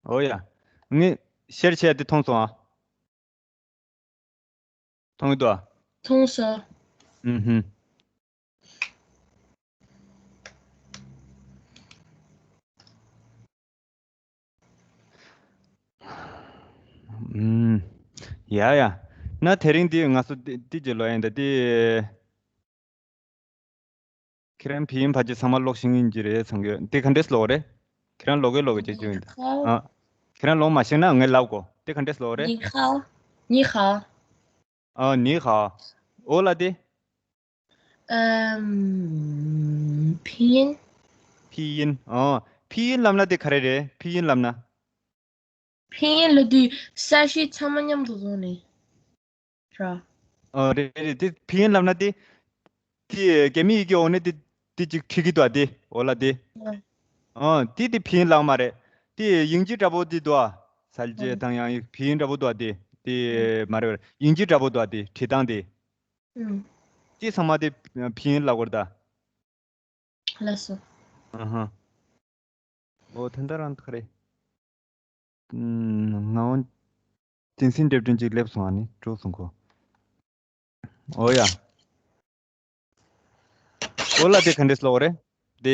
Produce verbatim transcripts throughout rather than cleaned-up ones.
ཨོ་ཡ། ངས་ཤེར་བྱས་ཏེ་མཐོང་སོང་ཨ། མཐོང་གི་འདུག་ཨ། མཐོང་སོང་། ཨུ་ཧུམ། ཨུམ། ཡ་ཡ། ན་དེ་རིང་འདི་ང་ཚོ་འདི་འདི་ཅིག་ལོ་ཡིན་ད་འདི། ཁྱེད་རང་ཕྱི་ཡིན་ཕལ་ཆེར་ཚང་མ་ཀློག་ཤེས་ཀྱི་རེད་བསམ་གྱི་ཡོད། འདི་ག་འདྲས་ཀློག་རེད། ཁྱེད་རང་ཀློག་གི་ཀློག་གི་བྱེད་ཀྱི་ཡོད། ཨ། ཁྱེད་རང་ཀློག་མ་ཤེས་ན་ངས་ལབ་གོ། འདི་ག་འདྲས་ཀློག་རེད། 你好。 你好། ཨ། 你好། ཨོ་ལ་དེ། ཨམ། 拼音། 拼音། ཨོ། 拼音 ལབ་ན་དེ་ག་རེ་རེད། 拼音 ལབ་ན། 拼音 ལབ་དུས་ས་གཞི་ཚང་མ་མཉམ་དུ་བཟུང་ནས། ར། ཨོ་རེད་རེད། དེ་拼音 ལབ་ན་དེ། དེ་རྒྱ་མི་ཡི་གེ་འོག་ནས་དེ་དེ་ཅིག་བྲིས་ཀྱི་འདུག་དེ་ཨོ་ལ་དེ། ཨ། ཨོ་དེ་དེ་拼音 ལབ་མ་རེད། དེ་影子 འདྲ་པོ་དེ་འདུག་ཨ། 小姐 དང་ཡང་拼音 འདྲ་པོ་འདུག་དེ། དེ་མ་རེད་པ། 影子 འདྲ་པོ་འདུག་དེ་བྲིས་སྟངས་དེ། ཨུམ། དེ་ཚང་མ་དེ་拼音 ལབ་དགོས་རེད་ད། ལགས་སོ། ཨ་ཧ། ཨོ་ད་ལྟ་རང་ཐག་རེད། ཨུམ། ང་འོན། 电信 འགྲེམས་སྟོན་ཅིག་སླེབས་སོང་ཨ་ནི་འགྲོ་སོང་ཁོ། ཨོ་ཡ། ཨོ་ལ་དེ་ག་འདྲས་ཀློག་རེད། དེ།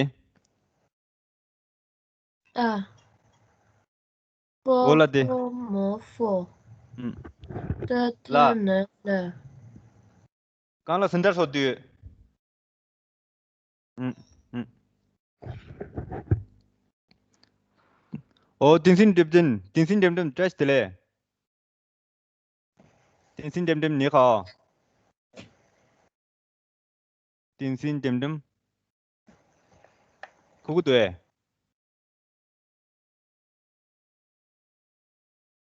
ཨ། ཨོ་ལ་དེ། ཨོ་མོ་ཧྥོ། ཨུམ། ཏ་ཏ་ལ། ན་ལ། གང་ལ་སུན་དར་སོགས་དུས། ཨུམ། ཨུམ། ཨོ། 电信 འགྲེམས་སྟོན། 电信 འགྲེམས་སྟོན། བཀྲ་ཤིས་བདེ་ལེགས། 电信 འགྲེམས་སྟོན། 你好། 电信 འགྲེམས་སྟོན། གོ་གི་འདུག་ཨེ།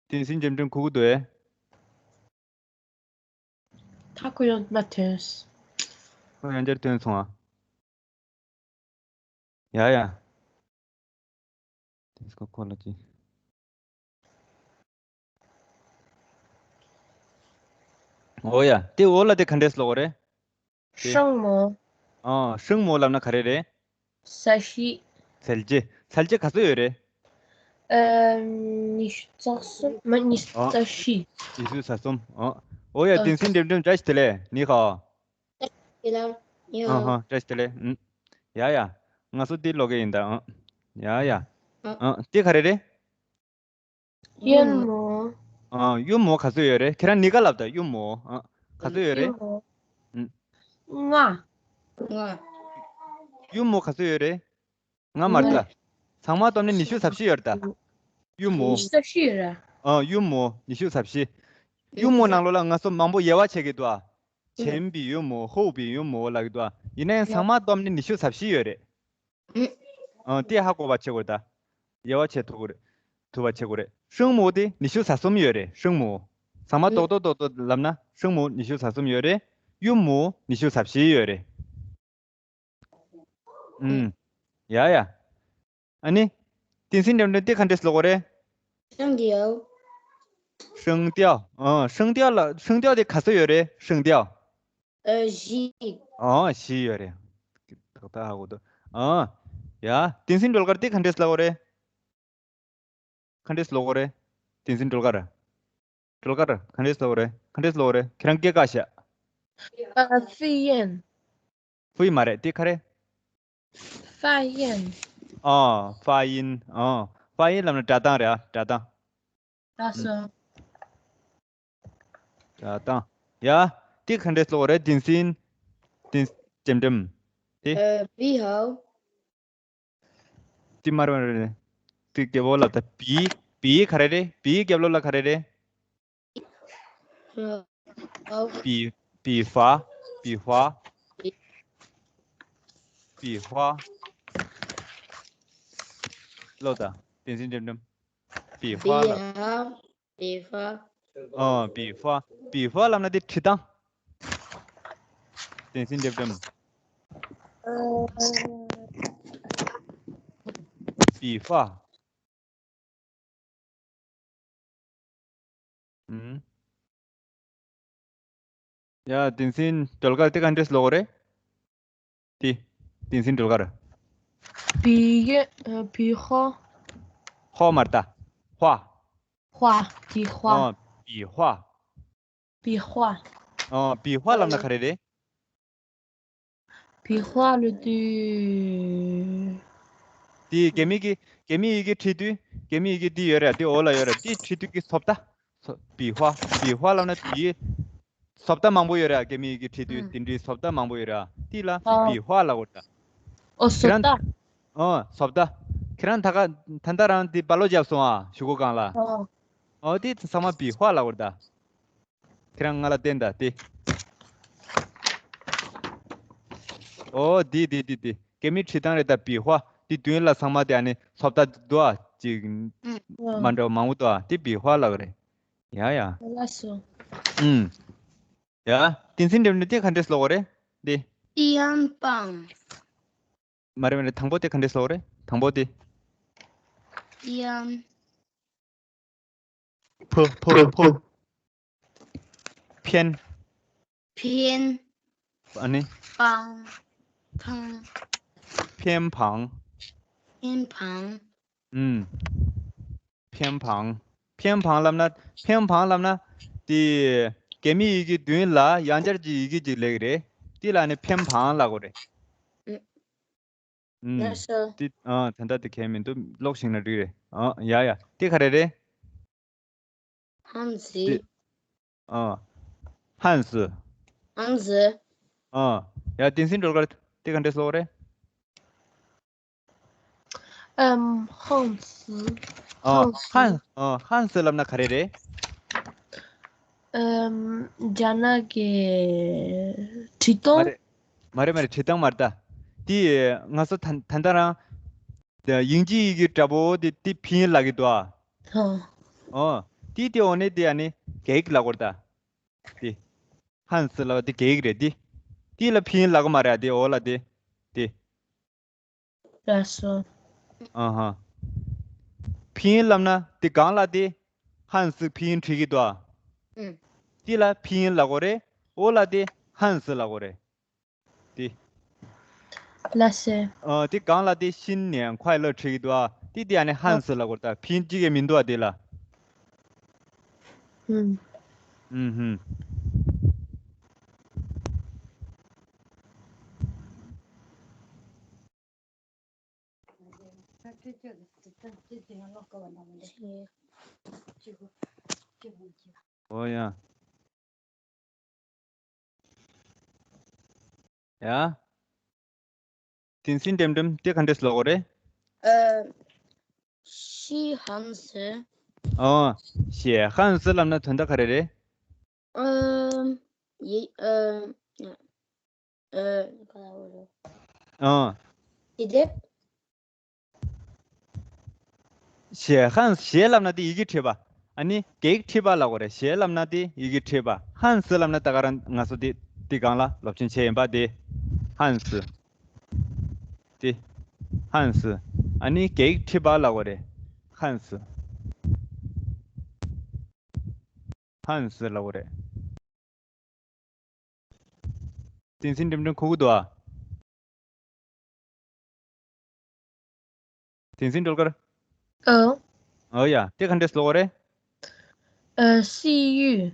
电信 འགྲེམས་སྟོན་གོ་གི་འདུག་ཨེ། ད་ཁོ་ཡང་མ་ཐོན། ཁོ་ཡང་བསྐྱར་ཐོན་སོང་ཨ། ཡ་ཡ། དེ་སྐོར་ཁོ་ལ་ཅི། ཨོ་ཡ། དེ་ཨོ་ལ་དེ་ག་འདྲས་ཀློག་རེད། དེ། 圣母། ཨ། 圣母 ལབ་ན་ག་རེ་རེད། 小西། 小姐། 小姐 ག་ཚོད་ཡོད་རེད། ཨ། ཉི་ཤུ་རྩ་གསུམ། མ། ཉི་ཤུ་རྩ་བཞི། ཉི་ཤུ་རྩ་གསུམ། ཨ། ཨོ་ཡ། ཨ། 电信 འགྲེམས་སྟོན། བཀྲ་ཤིས་བདེ་ལེགས། 你好། 对了，你好。 ཨ་ཧ། བཀྲ་ཤིས་བདེ་ལེགས། ཨུམ། ཡ་ཡ། ང་ཚོ་འདི་ཀློག་གི་ཡིན་ད། ཨ། ཡ་ཡ། ཨ། ཨ། འདི་ག་རེ་རེད། 岳母། ཨ། 岳母 ག་ཚོད་ཡོད་རེད། ཁྱེད་རང་གཉིས་ཀ་ལབ་ད། 岳母། ཨ། ག་ཚོད་ཡོད་རེད། 岳母། ཨུམ། 我། 我། 岳母 ག་ཚོད་ཡོད་རེད། ང་མ་རེད་ད། ཚང་མ་བསྡོམས་ནས་ཉི་ཤུ་རྩ་བཞི་ཡོད་རེད་ད། 岳母། ཉི་ཤུ་རྩ་བཞི་ཡོད་རེད། ཨ། 岳母། ཉི་ཤུ་རྩ་བཞི། 岳母 ནང་ལོགས་ལ་ང་ཚོ་མང་པོ་དབྱེ་བ་ཕྱེ་གི་འདུག་ཨ། 前辈岳母། 后辈岳母 ལབ་ཀྱི་འདུག་ཨ། ཡིན་ན་ཡང་ཚང་མ་བསྡོམས་ནས་ཉི་ཤུ་རྩ་བཞི་ཡོད་རེད། ཨ། དེ་ཧ་གོ་བ་བྱེད་དགོས་ད། དབྱེ་བ་ཕྱེ་ཐུབ་དགོས་རེད། ཐུབ་པ་བྱེད་དགོས་རེད། 生母 དེ་ཉི་ཤུ་རྩ་གསུམ་ཡོད་རེད། 生母། ཚང་མ་རྡོག་རྡོག་རྡོག་རྡོག་ལབ་ན། 生母 ཉི་ཤུ་རྩ་གསུམ་ཡོད་རེད། 岳母 ཉི་ཤུ་རྩ་བཞི་ཡོད་རེད། ཨུམ། ཡ་ཡ། ཨ་ནི། 电信 འགྲེམས་སྟོན་དེ་ག་འདྲས་ཀློག་རེད། 声调། 声调། ཨ། 声调 ལ། 声调 དེ་ག་ཚོད་ཡོད་རེད། 声调། ཨ། བཞི། ཨ། བཞི་ཡོད་རེད། ཏག་ཏག་ཧ་གོ་འདུག་ཨ། ཡ། 电信 སྒྲོལ་དཀར་དེ་ག་འདྲས་ཀློག་རེད། ག་འདྲས་ཀློག་རེད། 电信 སྒྲོལ་དཀར། སྒྲོལ་དཀར། ག་འདྲས་ཀློག་རེད། ག་འདྲས་ཀློག་རེད། ཁྱེད་རང་སྐད་ག་བཤད། ཨ། 复印། 复印 མ་རེད། དེ་ག་རེ། 发音། ཨ། 发音། ཨ། 发音 ལབ་ན་སྒྲ་གདངས་རེད་ཨ། སྒྲ་གདངས། ལགས་སོ། སྒྲ་གདངས། ཡ། དེ་ག་འདྲས་ཀློག་རེད། 电信། 电། 点点། དེ། ཨ། 你好། དེ་མ་རེད་མ་རེད། དེ་རྒྱབ་ལོགས་ལ་ད། 笔། 笔 ག་རེ་རེད། 笔 རྒྱབ་ལོགས་ལ་ག་རེ་རེད། ཨ། ཨ། 笔། 笔法། 笔法། 笔法། ཀློག་ད། 电信 点点། 笔法 ལ། 笔法། ཨ། 笔法། 笔法 ལབ་ན་དེ་བྲིས་སྟངས། 电信 点点། 笔法། ཨུམ། ཡ། 电信 སྒྲོལ་དཀར་དེ་ག་འདྲས་ཀློག་རེད། དེ། 电信 སྒྲོལ་དཀར། 笔音། ཨ། 笔号། 号 མ་རེད་ད། 花། 花། 笔画། ཨོ། 笔画། 笔画། ཨོ། 笔画 ལབ་ན་ག་རེ་རེད། 笔画 ལབ་དུས། དེ་རྒྱ་མི་གི་རྒྱ་མི་ཡི་གེ་བྲིས་དུས་རྒྱ་མི་ཡི་གེ་འདི་ཡོད་རེད། དེ་འོག་ལ་ཡོད་རེད། དེ་བྲིས་དུས་ཀྱི་བཟོ་ལྟ། 笔画། 笔画 ལབ་ན་དེའི་བཟོ་ལྟ་མང་པོ་ཡོད་རེད། རྒྱ་མི་ཡི་གེ་བྲིས་དུས་དེ་འདྲའི་བཟོ་ལྟ་མང་པོ་ཡོད་རེད། དེ་ལ་ཨོ། 笔画 ལབ་དགོས་རེད། ཨོ། བཟོ་ལྟ། ཨོ། བཟོ་ལྟ། ཁྱེད་རང་ད་ག་ད་ལྟ་རང་དེ་སྦ་ལོ་བརྒྱབ་སོང་ཨ། གཞུག་གུ་སྒང་ལ། ཨོ། ཨོ། དེ་ཚང་མ་པི་ཧྭ་ལབ་དགོས་རེད་ད། ཁྱེད་རང་ང་ལ་བསྟན་ད་དེ། ཨོ། དེ་དེ་དེ་དེ་སྐད་མིའི་བྲིས་སྟངས་རེད་ད། པི་ཧྭ། དེ་མདུན་ལ་ཚང་མ་དེ་ཨ་ནི་བཟོ་ལྟ་འདུག་ཨ། ཅིག་ཨ། མ་འདྲ་བ་མང་པོ་འདུག་ཨ། དེ་པི་ཧྭ་ལབ་རེད། ཡ་ཡ། ལགས་སོ། ཨུམ། ཡ། བསྟན་འཛིན་འགྲེམས་སྟོན་དེ་ག་འདྲས་ལབ་དགོས་རེད་དེ། 偏旁། མ་རེད་མ་རེད། དང་པོ་དེ་ག་འདྲས་ལབ་དགོས་རེད། དང་པོ་དེ། 偏། 旁。 偏། 偏。 ཨ་ནི། 旁། 旁། 偏旁། 偏旁། ཨུམ། 偏旁། 偏旁 ལབ་ན། 偏旁 ལབ་ན། དེ་རྒྱ་མི་ཡི་གེ་མདུན་ལ་ཡང་བསྐྱར་གྱི་ཡི་གེ་ཅིག་སླེབས་ཀྱི་རེད། དེ་ལ་ནི་偏旁 ལབ་དགོས་རེད། ཨུམ། ལགས་སོ། དེ་ཨ་ད་ལྟ་དེ་གལ་མི་འདུག་ཀློག་ཤེས་ན་འགྲིག་རེད། ཨ་ཡ་ཡ། དེ་ག་རེ་རེད། 汉字། དེ་ཨ། 汉字། 汉字། ཨ། ཡ། བསྟན་འཛིན་སྒྲོལ་དཀར་དེ་ག་འདྲས་ལབ་དགོས་རེད། 嗯，汉字། ཨ། 汉字། 汉། ཨ། 汉字 ལབ་ན་ག་རེ་རེད། ཨམ། རྒྱ་ནག་གི་བྲིས་མ་སྟངས། རེད། མ་རེད་མ་རེད། བྲིས་སྟངས་མ་རེད་ད། དེ་ང་ཚོ་ད་ད་ལྟ་རང་དབྱིན་ཇི་ཡི་གེ་འདྲ་པོ་དེ་དེ་拼音 ལབ་ཀྱི་འདུག་ཨ། ཧ། ཨོ། དེ་དེ་འོག་ནས་དེ་ཨ་ནི་བགེགས་ལབ་དགོས་རེད་ད། དེ། 汉字 ལབ་དེ་བགེགས་རེད་དེ། དེ་ལ་拼音 ལབ་གི་མ་རེད་དེ། འོག་ལ་དེ། དེ། ལགས་སོ། ཨ་ཧ། 拼音 ལབ་ན་དེ་སྒང་ལ་དེ། 汉字拼音 བྲིས་ཀྱི་འདུག་ཨ། ཨུམ། དེ་ལ་拼音 ལབ་དགོས་རེད། འོག་ལ་དེ་汉字 ལབ་དགོས་རེད། དེ། ལགས་སོ། ཨ། དེ་སྒང་ལ་དེ་新年快乐 བྲིས་ཀྱི་འདུག་ཨ། དེ་དེ་ཨ་ནི་汉字 ལབ་དགོས་རེད་ད། 拼音 གཅིག་ཀྱང་མི་འདུག་ཨ་དེ་ལ། ཨུམ། ཨུམ་ཧུམ། ཨོ་ཡ། ཡ། བསྟན་འཛིན་འགྲེམས་སྟོན་དེ་ག་འདྲས་ལབ་དགོས་རེད། ཨ། 西汉字། ཨོ། 西汉字 ལབ་ན་དོན་དག་ག་རེ་རེད། ཨ། ཡི། ཨ། ཨ། ག་ལབ་དགོས་རེད། ཨོ། ཡི་དེབ། 西汉字 ལབ་ན་དེ་ཡི་གེ་བྲིས་པ། ཨ་ནི་བགེགས་བྲིས་པ་ལབ་དགོས་རེད། 西 ལབ་ན་དེ་ཡི་གེ་བྲིས་པ། 汉字 ལབ་ན་ད་ག་རང་ང་ཚོ་དེ་དེ་སྒང་ལ་སློབ་ཆེན་བྱས་ཡིན་པ་དེ། 汉字། དེ། 汉字། ཨ་ནི་བགེགས་བྲིས་པ་ལབ་དགོས་རེད། 汉字། 汉字 ལབ་དགོས་རེད། བསྟན་འཛིན་འགྲེམས་སྟོན་གོ་གི་འདུག་ཨ། བསྟན་འཛིན་སྒྲོལ་དཀར། ཨོ། ཨོ་ཡ། དེ་ག་འདྲས་ལབ་དགོས་རེད། ཨ། 西域།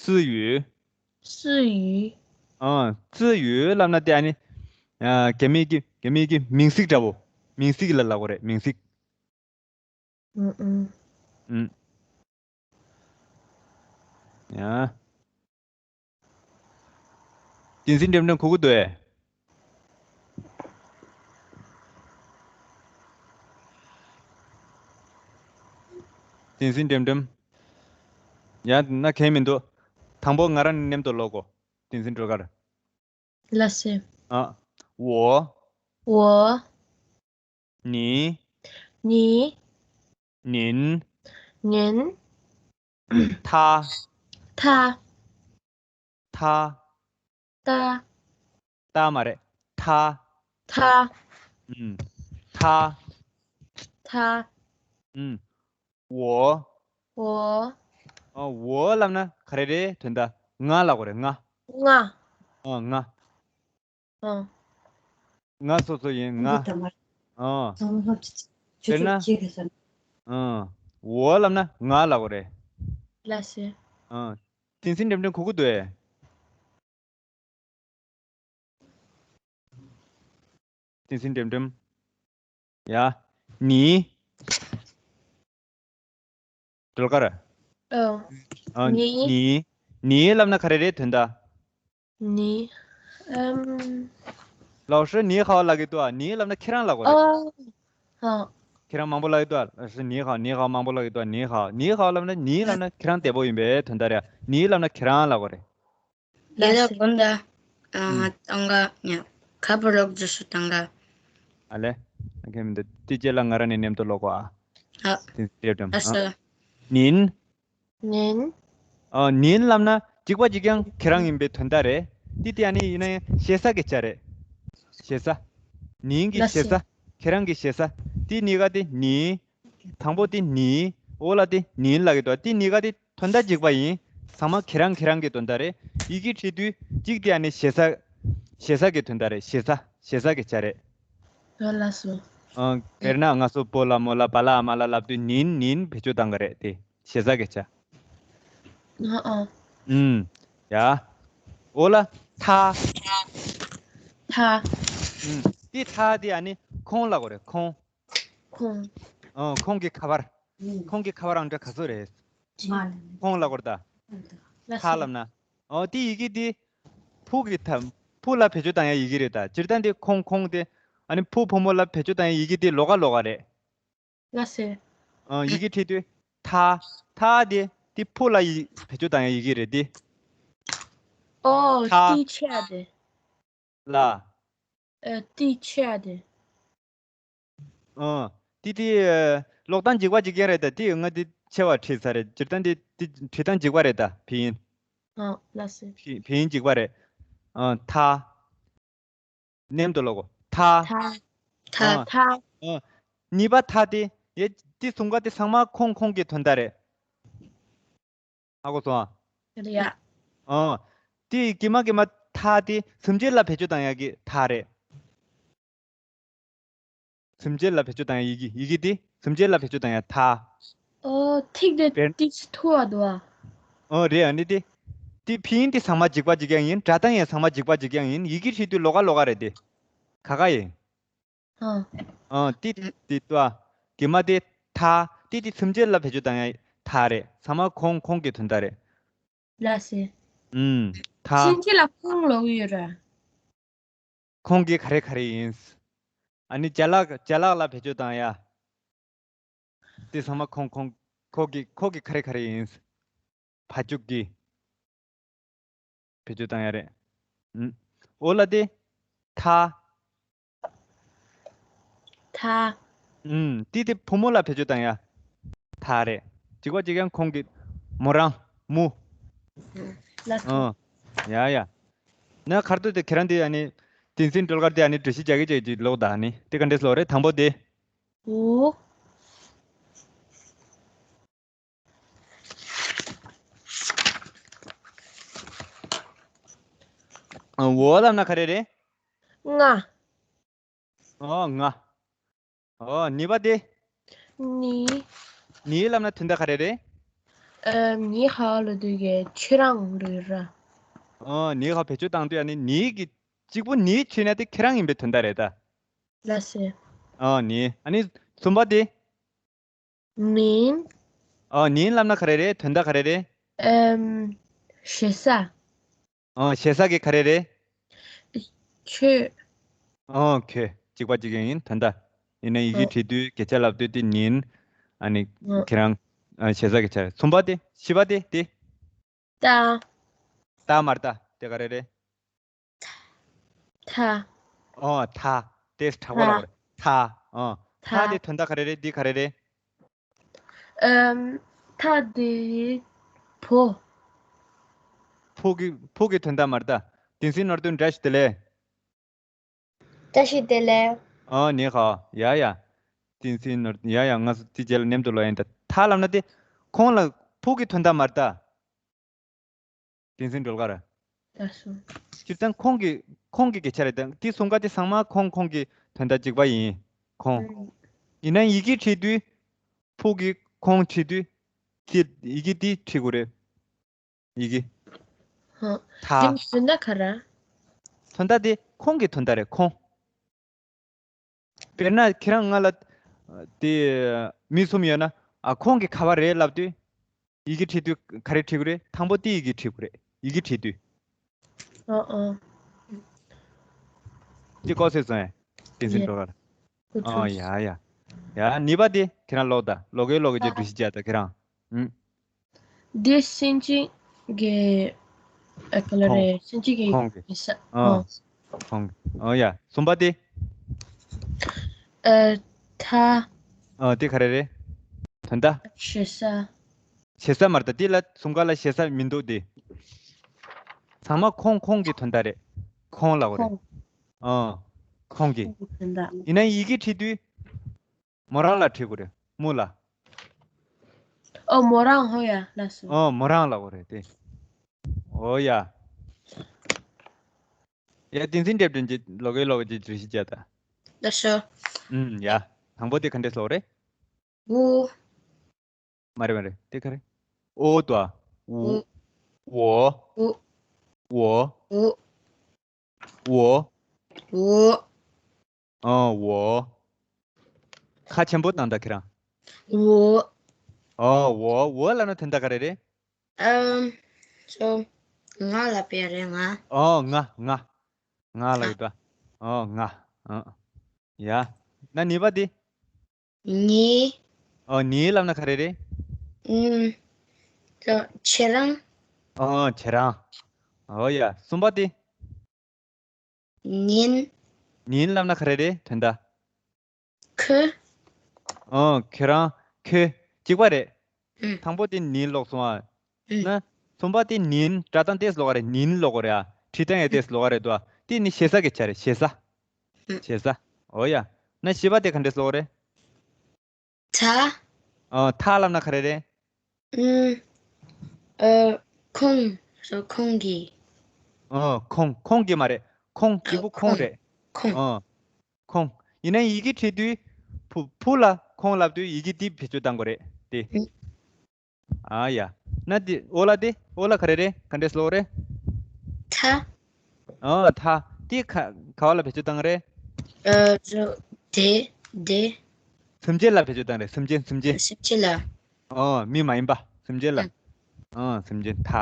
西域། 西域། ཨ། 西域 ལབ་ན་དེ་ཨ་ནི། ཨ། རྒྱ་མིའི་གི་རྒྱ་མིའི་གི་མིང་ཚིག་འདྲ་པོ། མིང་ཚིག་ལ་ལབ་དགོས་རེད། མིང་ཚིག་ཨུམ་ཨུམ། ཨུམ། ཡ། བསྟན་འཛིན་འགྲེམས་སྟོན་གོ་གི་འདུག་ཨེ། བསྟན་འཛིན་འགྲེམས་སྟོན། ཡ། ན་གལ་མི་འདུག་དང་པོ་ང་རང་མཉམ་དུ་ཀློག་གོ། བསྟན་འཛིན་སྒྲོལ་དཀར། ལགས་སོ། ཨ། 我། 我། 你། 你། 您། 您། 他。他。他。他。他。他 མ་རེད། 他། 他། 嗯། 他། 他། 嗯། 我། 我། ཨ། 我 ལབ་ན་ག་རེ་རེད། དོན་དག་ང་ལབ་དགོས་རེད། ང་། ང་། ཨ། ང་། ཨ། ང་སོ་སོ་ཡིན། ང་། ཨ། དཔེར་ན། ཨ། འོ་ལབ་ན་ང་ལབ་དགོས་རེད། ལགས་སོ། ཨ། བསྟན་འཛིན་འགྲེམས་འགྲེམས་གོ་གི་འདུག་ཨེ། བསྟན་འཛིན་འགྲེམས་འགྲེམས། ཡ། ནི། སྒྲོལ་དཀར། ཨོ། ཨ། ནི། ནི། ནི་ལབ་ན་ག་རེ་རེད་དོན་དག་ནི། ཨམ། 老师你好 ལབ་ཀྱི་འདུག་ཨ། ནི་ལབ་ན་ཁྱེད་རང་ལབ་དགོས་རེད། ཨོ། ཧ། ཁྱེད་རང་མང་པོ་ལབ་ཀྱི་འདུག་ཨ། 老师你好 你好 མང་པོ་ལབ་ཀྱི་འདུག་ཨ། 你好 你好 ལབ་ན་ནི་ལབ་ན་ཁྱེད་རང་བདེ་པོ་ཡིན་པའི་དོན་དག་རེད། ནི་ལབ་ན་ཁྱེད་རང་ལབ་དགོས་རེད། ཡ་ད་གོ་ད། ཨ། ཨུམ། ཏང་ག་ཉ། ཁ་པོ་ལོག་རྗེས་སུ་ཏང་ག་ཨ་ལེ། ཨ་ཁེ་མི་འདུག་དེ་རྗེས་ལ་ང་རང་ནས་མཉམ་དུ་ཀློག་གོ་ཨ། ཨ། དེ་རེད་དམ། ཨ་སོ། ནིན། ནིན། ཨ། ནིན་ལབ་ན་གཅིག་པ་གཅིག་རྐྱང་ཁྱེད་རང་ཡིན་པའི་དོན་དག་རེད། དེ་དེ་ཨ་ནི་ཡིན་ན་ཡང་ཞེ་ས་གི་ཆ་རེད། ཞེ་ས། ནིན་གྱི་ཞེ་ས། ཁྱེད་རང་གི་ཞེ་ས། དེ་གཉིས་ཀ་དེ་ནི། དང་པོ་དེ་ནི། འོ་ལ་དེ་ནིན་ལབ་ཀྱི་འདུག་དེ་གཉིས་ཀ་དེ་དོན་དག་གཅིག་པ་ཡིན། ཚང་མ་ཁྱེད་རང་ཁྱེད་རང་གི་དོན་དག་རེད། ཡི་གེ་བྲིས་དུས་གཅིག་དེ་ཨ་ནི་ཞེ་ས། ཞེ་ས་གི་དོན་དག་རེད། ཞེ་ས། ཞེ་ས་གི་ཆ་རེད། ཨ་ལགས་སོ། ཨ། དཔེར་ན་ང་ཚོ་པོ་ལ་མོ་ལ་པ་ལ་ཨ་མ་ལ་ལབ་དུས་ནིན་ནིན་བེད་སྤྱོད་བཏང་གི་རེད་དེ། ཞེ་ས་གི་ཆ། ཨ་ཨ། ཨུམ། ཡ། འོ་ལ། ཐ། ཐ། ཨུམ། དེ་ཐ་དེ་ཨ་ནི་ཁོང་ལབ་དགོས་རེད། ཁོང་། ཁོང་། ཨ། ཁོང་གི་ཁ་པར། ཁོང་གི་ཁ་པར་ཨང་གྲངས་ག་ཚོད་རེད། ཁོང་ལབ་དགོས་རེད་ད། ཐ་ལབ་ན། ཨོ་དེ་ཡི་གེ་དེ། ཕུ་གི་ཐ། ཕུ་ལ་བེད་སྤྱོད་བཏང་ཡ་ཡི་གེ་རེད་ད། སྤྱིར་བཏང་དེ་ཁོང་ཁོང་དེ། ཨ་ནི་ཕུ་ཕོ་མོ་ལ་བེད་སྤྱོད་བཏང་ཡ་ཡི་གེ་དེ་ལོགས་ཀ་ལོགས་ཀ་རེད། ལགས་སོ། ཨ། ཡི་གེ་བྲིས་དུས། ཐ། ཐ་དེ། དེ་ཕུ་ལ་ཡི་བེད་སྤྱོད་བཏང་ཡ་ཡི་གེ་རེད་དེ། ཨོ། ཐ། ཏི་ཆ་དེ། ལ། ཨ། ཏི་ཆ་དེ། ཨ། དེ་དེ། ཀློག་སྟངས་གཅིག་པ་གཅིག་རྐྱང་རེད་ད། དེ་ང་དེ་ཆེ་བ་བྲིས་ཚར་རེད། སྤྱིར་བཏང་དེ་དེ་བྲིས་སྟངས་གཅིག་པ་རེད་ད། བི་ཡིན། ཨ། ལགས་སོ། བི་བི་ཡིན་གཅིག་པ་རེད། ཨ། ཐ། མཉམ་དུ་ཀློག་གོ། ཐ། ཐ། ཐ། ཨ། ཐ། ཨ། གཉིས་པ་ཐ་དེ། ཡེ། དེ་གསུམ་ཀ་དེ་ཚང་མ་ཁོང་ཁོང་གི་དོན་དག་རེད། ཧ་གོ་སོང་ཨ། རེད་ཡ། ཨ། དེ་གི་མ་གི་མ་ཐ་དེ་སུམ་ཅན་ལ་བེད་སྤྱོད་བཏང་ཡ་གི་ཐ་རེད། སུམ་ཅན་ལ་བེད་སྤྱོད་བཏང་ཡ་ཡི་གེ། ཡི་གེ་དེ་སུམ་ཅན་ལ་བེད་སྤྱོད་བཏང་ཡ་ཐ། ཨོ། ཐིག་དེ་དཔེར། ཏི་ཆ་ཐུ་བ་འདུག་ཨ། ཨོ་རེད། ཨ་ནི་དེ། དེ་ཕི་ཡིན་དེ་ཚང་མ་གཅིག་པ་གཅིག་རྐྱང་ཡིན། སྒྲ་གདངས་ཡང་ཚང་མ་གཅིག་པ་གཅིག་རྐྱང་ཡིན། ཡི་གེ་བྲིས་དུས་ལོགས་ཀ་ལོགས་ཀ་རེད་དེ། ཁ་ཁ་ཡིན། ཨ། ཨ། ཏི་ཏི་ཏུ་ཨ། གི་མ་དེ་ཐ། ཏི་ཏི་སུམ་ཅན་ལ་བེད་སྤྱོད་བཏང་ཡ་ཐ་རེད། ཚང་མ་ཁོང་ཁོང་གི་དོན་དག་རེད། ལགས་སེ། ཨུམ། ཐ། སུམ་ཅན་ལ་ཁོང་ལོག་ཡོད་ར། ཁོང་གི་ག་རེ་ག་རེ་ཡིན། ཨ་ནི་ཅ་ལག་ཅ་ལག་ལ་བེད་སྤྱོད་བཏང་ཡ། དེ་ཚང་མ་ཁོང་ཁོང་ཁོ་གི་ཁོ་གི་ག་རེ་ག་རེ་ཡིན། ཕ་ཅུག་གི། བེད་སྤྱོད་བཏང་ཡ་རེད། ཨུམ། འོ་ལ་དེ། ཐ། ཐ། ཨུམ། དེ་དེ་བུ་མོ་ལ་བེད་སྤྱོད་བཏང་ཡ། ཐ་རེད། གཅིག་པ་གཅིག་རྐྱང་ཁོང་གི། མོ་རང་། མུ། ལ། ཨ། ཡ་ཡ། ན་ཁར་ཏོ་དེ་ཁྱེད་རང་དེ་ཨ་ནི། བསྟན་འཛིན་སྒྲོལ་དཀར་དེ་ཨ་ནི་འགྲེལ་བཤད་རྒྱག་གི་བྱེད་ཀྱི་ལོག་ད་ཨ་ནི་དེ་ག་འདྲས་ལོག་རེད། དང་པོ་དེ། འོ། འོ་ལབ་ན་ག་རེ་རེད། ང་། ཨོ་ང་། ཨོ་ནི་པ་དེ། ནི། ནི་ལབ་ན་དོན་དག་ག་རེ་རེད། ཨ། ནི་ཧ་ལ་དུ་གེ་ཁྱེད་རང་རེད་ར། ཨོ་ནི་ཧ་བེད་སྤྱོད་བཏང་དུས་ཨ་ནི་ནི་གི་གཅིག་པོ་ནི་བྲིས་ན་དེ་ཁྱེད་རང་ཡིན་པའི་དོན་དག་རེད་ད། ལགས་སེ། ཨོ་ནི། ཨ་ནི་གསུམ་པ་དེ། མིན། ཨོ་ནིན་ལབ་ན་ག་རེ་རེད། དོན་དག་ག་རེ་རེད། ཨམ། ཞེ་ས། ཨོ་ཞེ་ས་གི་ག་རེ་རེད། ཁྱོད། ཨོ་ཁྱོད། གཅིག་པ་གཅིག་རྐྱང་ཡིན་དོན་དག་ཡིན་ན་ཡི་གེ་ཨོ། བྲིས་དུས་སྐད་ཆ་ལབ་དུས་དེ་ཉིན། ཨ་ནི། ཨོ། ཁྱེད་རང་། ཨ། ཞེ་ས་གི་ཆ་རེད། གསུམ་པ་དེ། བཞི་པ་དེ་དེ། ད། ད་མར་ད་དེ་ག་རེ་རེད། ཐ། ཨོ་ཐ། དེ་དྲག་པོ་ལབ་པ་རེད། ཐ། ཨོ། ཐ་ཐ། དེ་དོན་དག་ག་རེ་རེད། འདི་ག་རེ་རེད། ཨམ། ཐ་དེ་བུ། བུ་གི་བུ་གི་དོན་དག་མར་ད། བསྟན་འཛིན་ནོར་བདུན་བཀྲ་ཤིས་བདེ་ལེགས། བཀྲ་ཤིས་བདེ་ལེགས། ཨོ་ནི་ཧོ། ཡ་ཡ། བསྟན་འཛིན་ནོར། ཡ་ཡ། ང་ཚོ་དེ་རྗེས་ལ་མཉམ་དུ་ལོག་ཡིན་ད། ཐ་ལབ་ན་དེ། ཁོང་ལ་བུ་གི་དོན་དག་མར་ད། བསྟན་འཛིན་སྒྲོལ་དཀར། ལགས་སོ། སྤྱིར་བཏང་ཁོང་གི་ཁོང་གི་སྐད་ཆ་རེད་ད། དེ་གསུམ་ཀ་དེ་ཚང་མ་ཁོང་ཁོང་གི་དོན་དག་གཅིག་པ་ཡིན། ཁོང་། ཨང་། ཡིན་ན་ཡི་གེ་བྲིས་དུས། བུ་གི་ ཁོང་བྲིས་དུས། དེ་ཡི་གེ་དེ་བྲིས་དགོས་རེད། ཡི་གེ། ཧ། ད། དེ་དོན་དག་ག་རེ། དོན་དག་དེ་ཁོང་གི་དོན་དག་རེད། ཁོང་། དཔེར་ན་ཁྱེད་རང་ང་ལ། དེ། མི་གསུམ་ཡོད་ན། ཨ། ཁོང་གི་ཁ་པར་རེད་ལབ་དུས། ཡི་གེ་བྲིས་དུས་ག་རེ་བྲིས་དགོས་རེད། དང་པོ་དེ་ཡི་གེ་བྲིས་དགོས་རེད། ཡི་གེ་བྲིས་དུས། ཨ་ཨ། ཅི་གོ་སོང་ངས། བསྟན་འཛིན་ཡེ། སྒྲོལ་དཀར། ཨོ་ཡ་ཡ། ཡ། གཉིས་པ་དེ་ཁྱེད་རང་ཀློག་ད། ཀློག་གི་ཀློག་གི་ཅིག་འགྲེལ་བཤད་རྒྱག་ད་ཁྱེད་རང་། ཨུམ། འདི་སེམས་ཅན་གྱི། ཨ། ག་ལ་ཁོང་། རེད། སེམས་ཅན་གྱི་ཁོང་གི། ཡིན་ས། ཨ། ཨོ། ཁོང་གི། ཨོ་ཡ། གསུམ་པ་དེ། ཨ། ད། ཨ། དེ་ག་རེ་རེད། དོན་དག་ཞེ་ས། ཞེ་ས་མ་རེད་ད། དེ་ལ་གསུམ་ཀ་ལ་ཞེ་ས་མི་འདུག་དེ། ཚང་མ་ཁོང་ཁོང་གི་དོན་དག་རེད། ཁོང་ལབ་དགོས་རེད། ཁོང་། ཨ། ཁོང་གི། ཁོང་གི་དོན་དག་ཡིན་ན་ཡི་གེ་བྲིས་དུས། མོ་རང་ལ་བྲིས་དགོས་རེད། མོ་ལ། ཨོ། མོ་རང་། ཧོ་ཡ། ལགས་སོ། ཨོ། མོ་རང་ལབ་དགོས་རེད་དེ། ཨོ་ཡ། ཡ། བསྟན་འཛིན་བགྲེས་སྒྲོན་གྱིས་ཀློག་གི་ཀློག་གི་ཅིག་འགྲེལ་བཤད་རྒྱག་ད། ལགས་སོ། ཨུམ། ཡ། དང་པོ་དེ་ག་འདྲས་ཀློག་རེད། ཝུ། མ་རེད་མ་རེད། དེ་ག་རེ། ཨོ་དོ། ཝུ། ཝུ། ཝོ། ཝུ། ཝོ། ཝུ། ཝོ། ཝུ། ཨོ། ཝོ། ཁ་ཆེན་པོ་བཏང་ད་ཁྱེད་རང་། ཝོ། ཨོ། ཝོ། ཝོ་ལབ་ན་དོན་དག་ག་རེ་རེད། ཨམ། སོ། ང་ལབ་པ་རེད། ང་། ཨོ། ང་། ང་། ང་ལབ་ཡོད་ད། ཨོ། ང་། ཨ། ཡ། ན་གཉིས་པ་དེ། ནི། ཨོ། ནི་ལབ་ན་ག་རེ་རེད། ཨུམ། ཁྱེད་རང་། ཨོ། ཁྱེད་རང་། ཨོ་ཡ། གསུམ་པ་དེ། ཉིན། ཉིན་ལབ་ན་ག་རེ་རེད། དོན་དག་ཁོ། ཨོ། ཁྱེད་རང་། ཁོ། གཅིག་པ་རེད། ཨུམ། དང་པོ་དེ་ནི་ལོག་སོང་ཨ། ཨུམ། ན། གསུམ་པ་དེ་ཉིན། སྒྲ་གདངས་ཏོག་ཙམ་ལོག་ག་རེད། ཉིན་ལོག་ག་རེད་ཨ། བྲིས་སྟངས་ཡང་ཏོག་ཙམ་ལོག་ག་རེད་དོ། དེ་ནི་ཞེ་ས་གི་ཆ་རེད། ཞེ་ས། ཨུམ། ཞེ་ས། ཨོ་ཡ། ན་བཞི་པ་དེ་ག་འདྲས་ལོག་རེད། ད། ཨོ། ད་ལབ་ན་ག་རེ་རེད། ཨུམ། ཨ། ཁོང་། སོ། ཁོང་གི། ཨོ། ཁོང་། ཁོང་གི་མ་རེད། ཁོང་། གཅིག་པུ་ཁོང་རེད། ཁོང་། ཨོ། ཁོང་། ཡིན་ན་ཡི་གེ་བྲིས་དུས། བུ། བུ་ལ་ཁོང་ལབ་དུས་ཡི་གེ་འདི་བེད་སྤྱོད་གཏང་དགོས་རེད་དེ། ཨུམ། ཨ་ཡ། ན་དེ་ཨོ་ལ་དེ། ཨོ་ལ་ག་རེ་རེད། ག་འདྲས་ལོག་རེད། ཐ། ཨོ། ཐ། དེ་ག་ག་བ་ལ་བེད་སྤྱོད་གཏང་རེད། ཨ། རོ། དེ། དེ། སེམས་ཅན་ལ་བེད་སྤྱོད་གཏང་རེད། སེམས་ཅན། སེམས་ཅན། སེམས་ཅན་ལ། ཨོ། མི་མ་ཡིན་པ། སེམས་ཅན་ལ། ཨུམ། ཨོ། སེམས་ཅན། ཐ།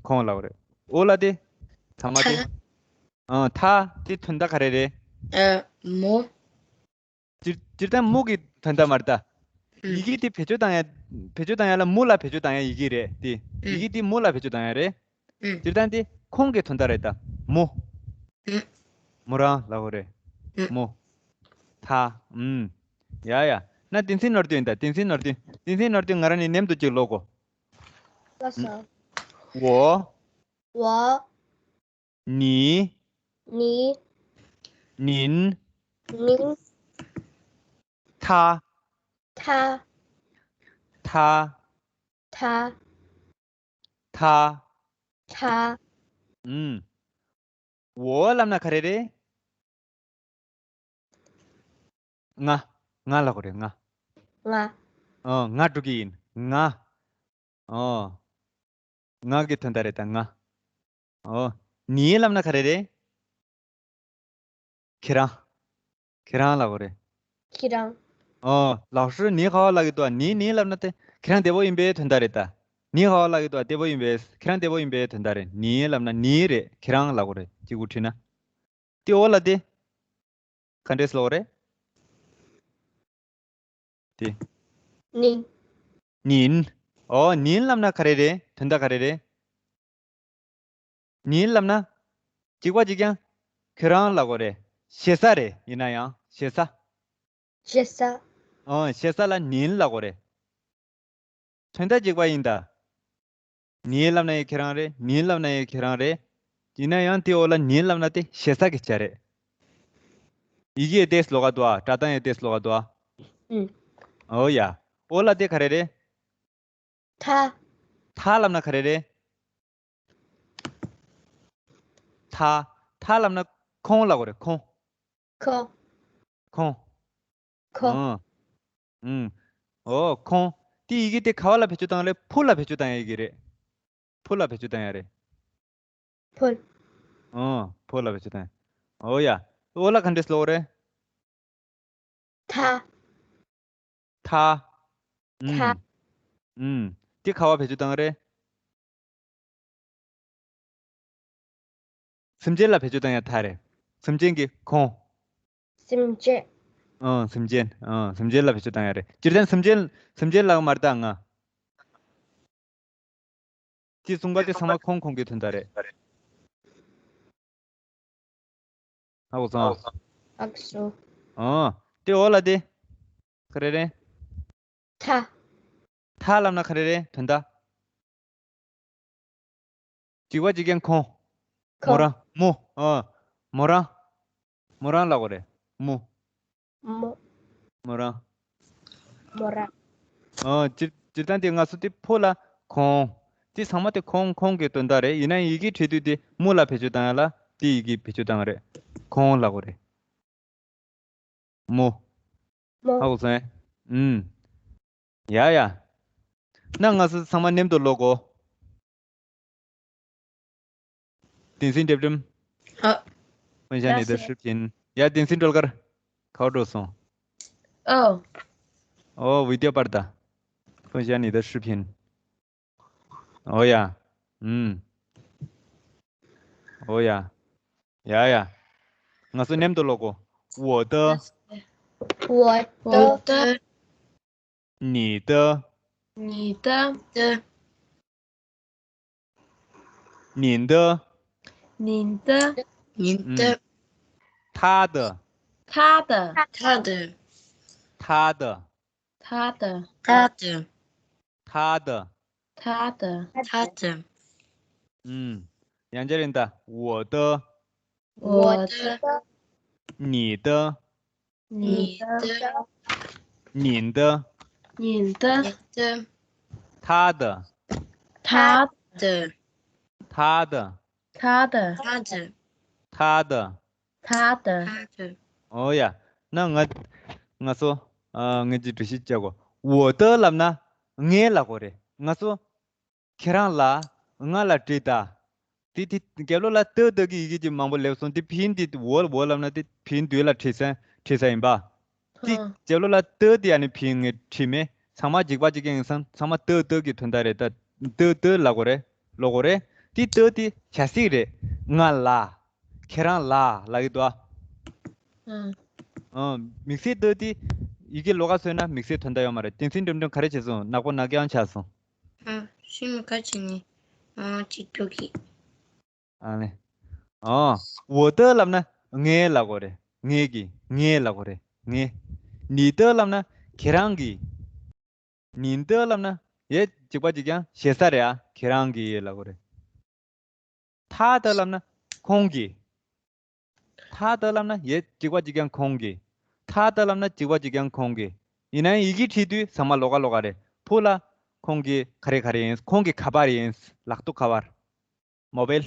ཁོང་ལབ་རེད། ཨོ་ལ་དེ། ཚང་མ་དེ། ཐ། ཨོ། ཐ། དེ་དོན་དག་ག་རེ་རེད། ཨ། མོ། སྤྱིར་སྤྱིར་བཏང་མོ་གི་དོན་དག་མ་རེད་ད། ཨུམ། ཡི་གེ་དེ་བེད་སྤྱོད་བཏང་ཡ། བེད་སྤྱོད་བཏང་ཡ་ལ་མོ་ལ་བེད་སྤྱོད་བཏང་ཡ་ཡི་གེ་རེད་དེ། ཡི་ཨུམ། གེ་དེ་མོ་ལ་བེད་སྤྱོད་བཏང་ཡ་རེད། ཨུམ། སྤྱིར་བཏང་དེ་ཁོང་གི་དོན་དག་རེད་ད། མོ། ཨུམ། མོ་རང་ལབ་དགོས་རེད། ཨུམ། མོ། ཐ། ཨུམ། ཡ་ཡ། ན་བསྟན་འཛིན་ནོར་བདུན་ཡིན་ད། བསྟན་འཛིན་ནོར་བདུན། བསྟན་འཛིན་ནོར་བདུན། ང་རང་ནས་ནེམ་དུ་གཅིག་ཀློག་གོ། ལགས་སོ། ཝོ། ཝོ། ནི། ནི། ཉིན། ཉིན། ཐ། ཐ། ཐ། ཐ། ཐ། ཐ། ཨུམ། ཝོ་ལབ་ན་ག་རེ་རེད། ང་། ང་ལབ་དགོས་རེད། ང་། ང་། ཨོ། ང་འགྲོ་གི་ཡིན། ང་། ཨོ། ང་གི་དོན་དག་རེད་ད། ང་། ཨོ། ནི་ལབ་ན་ག་རེ་རེད། ཁྱེད་རང་། ཁྱེད་རང་ལབ་དགོས་རེད། ཁྱེད་རང་། ཨོ། ལགས་སོ། ནི་ག་བ་ལབ་ཀྱི་འདུག་ནི། ནི་ལབ་ན་དེ་ཁྱེད་རང་བདེ་པོ་ཡིན་པའི་དོན་དག་རེད་ད། ནི་ག་བ་ལབ་ཀྱི་འདུག་བདེ་པོ་ཡིན་པའི། ཁྱེད་རང་བདེ་པོ་ཡིན་པའི་དོན་དག་རེད། ནི་ལབ་ན་ནི་རེད། ཁྱེད་རང་ལབ་དགོས་རེད། གཅིག་པུ་བྲིས་ན། དེ་ཨོ་ལ་དེ། ག་འདྲས་ལབ་དགོས་རེད། དེ། ཉིན། ཉིན། ཨོ། ཉིན་ལབ་ན་ག་རེ་རེད། དོན་དག་ག་རེ་རེད། ཉིན་ལབ་ན། གཅིག་པ་གཅིག་རྐྱང་། ཁྱོད་རང་ལབ་དགོས་རེད། ཞེ་ས་རེད། ཡིན་ན་ཡང་ཞེ་ས། ཞེ་ས། ཨོ། ཞེ་ས་ལ་ཉིན་ལབ་དགོས་རེད། དོན་དག་གཅིག་པ་ཡིན་ད། ཉིན་ལབ་ན་ཡང་ཁྱེད་རང་རེད། ཉིན་ལབ་ན་ཡང་ཁྱེད་རང་རེད། ཡིན་ན་ཡང་དེ་ཨོ་ལ་ཉིན་ལབ་ན་དེ་ཞེ་ས་གི་ཆ་རེད། ཡི་གེ་ཡང་ཏོག་ཙམ་ལོག་ག་འདུག་ཨ། སྒྲ་གདངས་ཡང་ཏོག་ཙམ་ལོག་ག་འདུག་ཨ། ཨུམ། ཨོ་ཡ། ཨོ་ལ་དེ་ག་རེ་རེད། ཐ། ཐ་ལབ་ན་ག་རེ་རེད། ཐ། ཐ་ལབ་ན་ཁོང་ལབ་དགོས་རེད། ཁོང་། ཁོ། ཁོང་། ཁོ། ཨང་། ཨུམ། ཨོ། ཁོང་ དེ་ཡི་གེ་དེ་ག་བ་ལ་བེད་སྤྱོད་བཏང་རེད། ཕུ་ལ་བེད་སྤྱོད་བཏང་ཡ་ཡི་གེ་རེད། ཕུ་ལ་བེད་སྤྱོད་བཏང་ཡ་རེད། ཕུལ། ཨོ། ཕུ་ལ་བེད་སྤྱོད་བཏང་ཡ། ཨོ་ཡ། ཨོ་ལ་ག་འདྲས་ལོག་རེད། ཐ། ཐ། ཨུམ། ཐ། ཨུམ། དེ་ག་བ་བེད་སྤྱོད་བཏང་རེད། སེམས་ཅན་ལ་བེད་སྤྱོད་བཏང་ཡ་ཐ་རེད། སེམས་ཅན་གྱི་ཁོང་། སེམས་ཅན། ཨང་། སེམས་ཅན། ཨང་། སེམས་ཅན་ལ་བེད་སྤྱོད་བཏང་ཡ་རེད། སྤྱིར་བཏང་སེམས་ཅན། སེམས་ཅན་ལ་མར་བཏང་ང་། ཅེས་གསུངས་པ་དེ་ཚང་མ་ཁོང་ཁོང་གི་དོན་དག་རེད། ཧ་གོ་སོང་། ཨག་སོ། ཨོ། དེ་འོ་ལ་དེ། ག་རེ་རེད། ཐ། ཐ་ལབ་ན་ག་རེ་རེད་དོན་དག་འཇིགས་པ་འཇིགས་མཁན་ཁོང་། མོ་རང་། མོ། ཨོ། མོ་རང་། མོ་རང་ལབ་དགོས་རེད། མོ། མོ། མོ་རང་། མོ་རང་། ཨོ། སྤྱིར་སྤྱིར་བཏང་དེ་ང་ཚོ་དེ་ཕོ་ལ་ཁོང་། དེ་ཚང་མ་དེ་ཁོང་ཁོང་གི་དོན་དག་རེད། ཡིན་ན་ཡི་གེ་བྲིས་དུས་དེ་མོ་ལ་བེད་སྤྱོད་བཏང་ཡ་ལ་དེ་ཡི་གེ་བེད་སྤྱོད་བཏང་ཡ་རེད། ཁོང་ལབ་དགོས་རེད། མོ། མོ། ཧ་གོ་སོང་ངས། ཨུམ། ཡ་ཡ། ན་ང་ཚོ་ཚང་མ་མཉམ་དུ་ཀློག་གོ། བསྟན་འཛིན་སྒྲོལ་དཀར། ཨ། 分享你的视频。ཡ། བསྟན་འཛིན་སྒྲོལ་དཀར། ག་པར་འགྲོ་སོང་། ཨོ། ཨོ། video པར་ད། 分享你的视频。 ཨོ་ཡ། ཨུམ། ཨོ་ཡ། ཡ་ཡ། ང་ཚོ་མཉམ་དུ་ཀློག་གོ། 我的我的我的你的你的的您的您的您的他的他的他的他的他的他的他的他的他的嗯。 ཡང་བསྐྱར་ཡིན་ད། 我的我的你的你的的您的您的的他的他的他的他的他的他的他的他的ཨོ་ཡ། ན་ང་ང་ཚོ་ཨ་ངེད་ཀྱི་འགྲེལ་བཤད་བྱ་གོ། 我的ལབ་ན་ངའི་ལབ་དགོས་རེད། ང་ཚོ་ཁྱེད་རང་ལ་ང་ལ་བྲིས་ད། དེ་དེ་རྒྱབ་ལོགས་ལ་ཏ་ཏ་གི་ཡི་གེ་དེ་མང་པོ་སླེབས་སོང་། དེ་ཕིན་དེ་འོ་འོ་ལབ་ན་དེ་ཕིན་དུས་ལ་བྲིས་ས་བྲིས་ས་ཡིན་པ། དེ་རྒྱབ་ལོགས་ལ་ཏ་དེ་ཨ་ནི་ཕིན་ངས་བྲིས་མེད། ཚང་མ་འཇིགས་པ་འཇིགས་མཁན་ཡིན་ཙང་ཚང་མ་ཏ་ཏ་གི་དོན་དག་རེད་ད། ཏ་ཏ་ལབ་དགོས་རེད། ལབ་དགོས་རེད། དེ་ཏ་དེ་བྱ་ཚིག་རེད། ང་ལ། ཁྱེད་རང་ལ་ལབ་ཀྱི་འདུག་ཨ། ཨང་། དམིགས་བསལ་ཏ་དེ་ཡི་གེ་ལོགས་ཀ་བཟོས་ན་དམིགས་བསལ་དོན་དག་ཡོད་མ་རེད། བསྟན་འཛིན་སྒྲོལ་དཀར་ག་རེ་བྱས་སོང་། ནག་པོ་ནག་རྐྱང་ཆགས་སོང་། ཨ་ཤི་མི་ཁ་ཆེ་ནི་ཨ་ཅིག་ཏུ་གི་ཨ་ནི། ཨོ། 我的ལབ་ན་ངའི་ལབ་དགོས་རེད། ངའི་གི་ངའི་ལབ་དགོས་རེད། ངའི། 你的ལབ་ན་ཁྱེད་རང་གི 您的ལབ་ན་ཡའི་འཇིགས་པ་འཇིགས་ཀྱང་ཞེ་ས་རེད་ཨ། ཁྱེད་རང་གི་ལབ་དགོས་རེད། 他的ལབ་ན་ཁོང་གི། 他的ལབ་ན་ཡའི་འཇིགས་པ་འཇིགས་ཀྱང་ཁོང་གི། 他的ལབ་ན་འཇིགས་པ་འཇིགས་ཀྱང་ཁོང་གི། ཡིན་ནའི་ཡི་གེ་བྲིས་དུས་ཚང་མ་ལོགས་ཀ་ལོགས་ཀ་རེད། ཕུ་ལ་ཁོང་གི་ག་རེ་ག་རེ་ཡིན། ཁོང་གི་ཁ་པར་ཡིན། ལག་ཏུ་ཁ་པར། མོ་བེལ།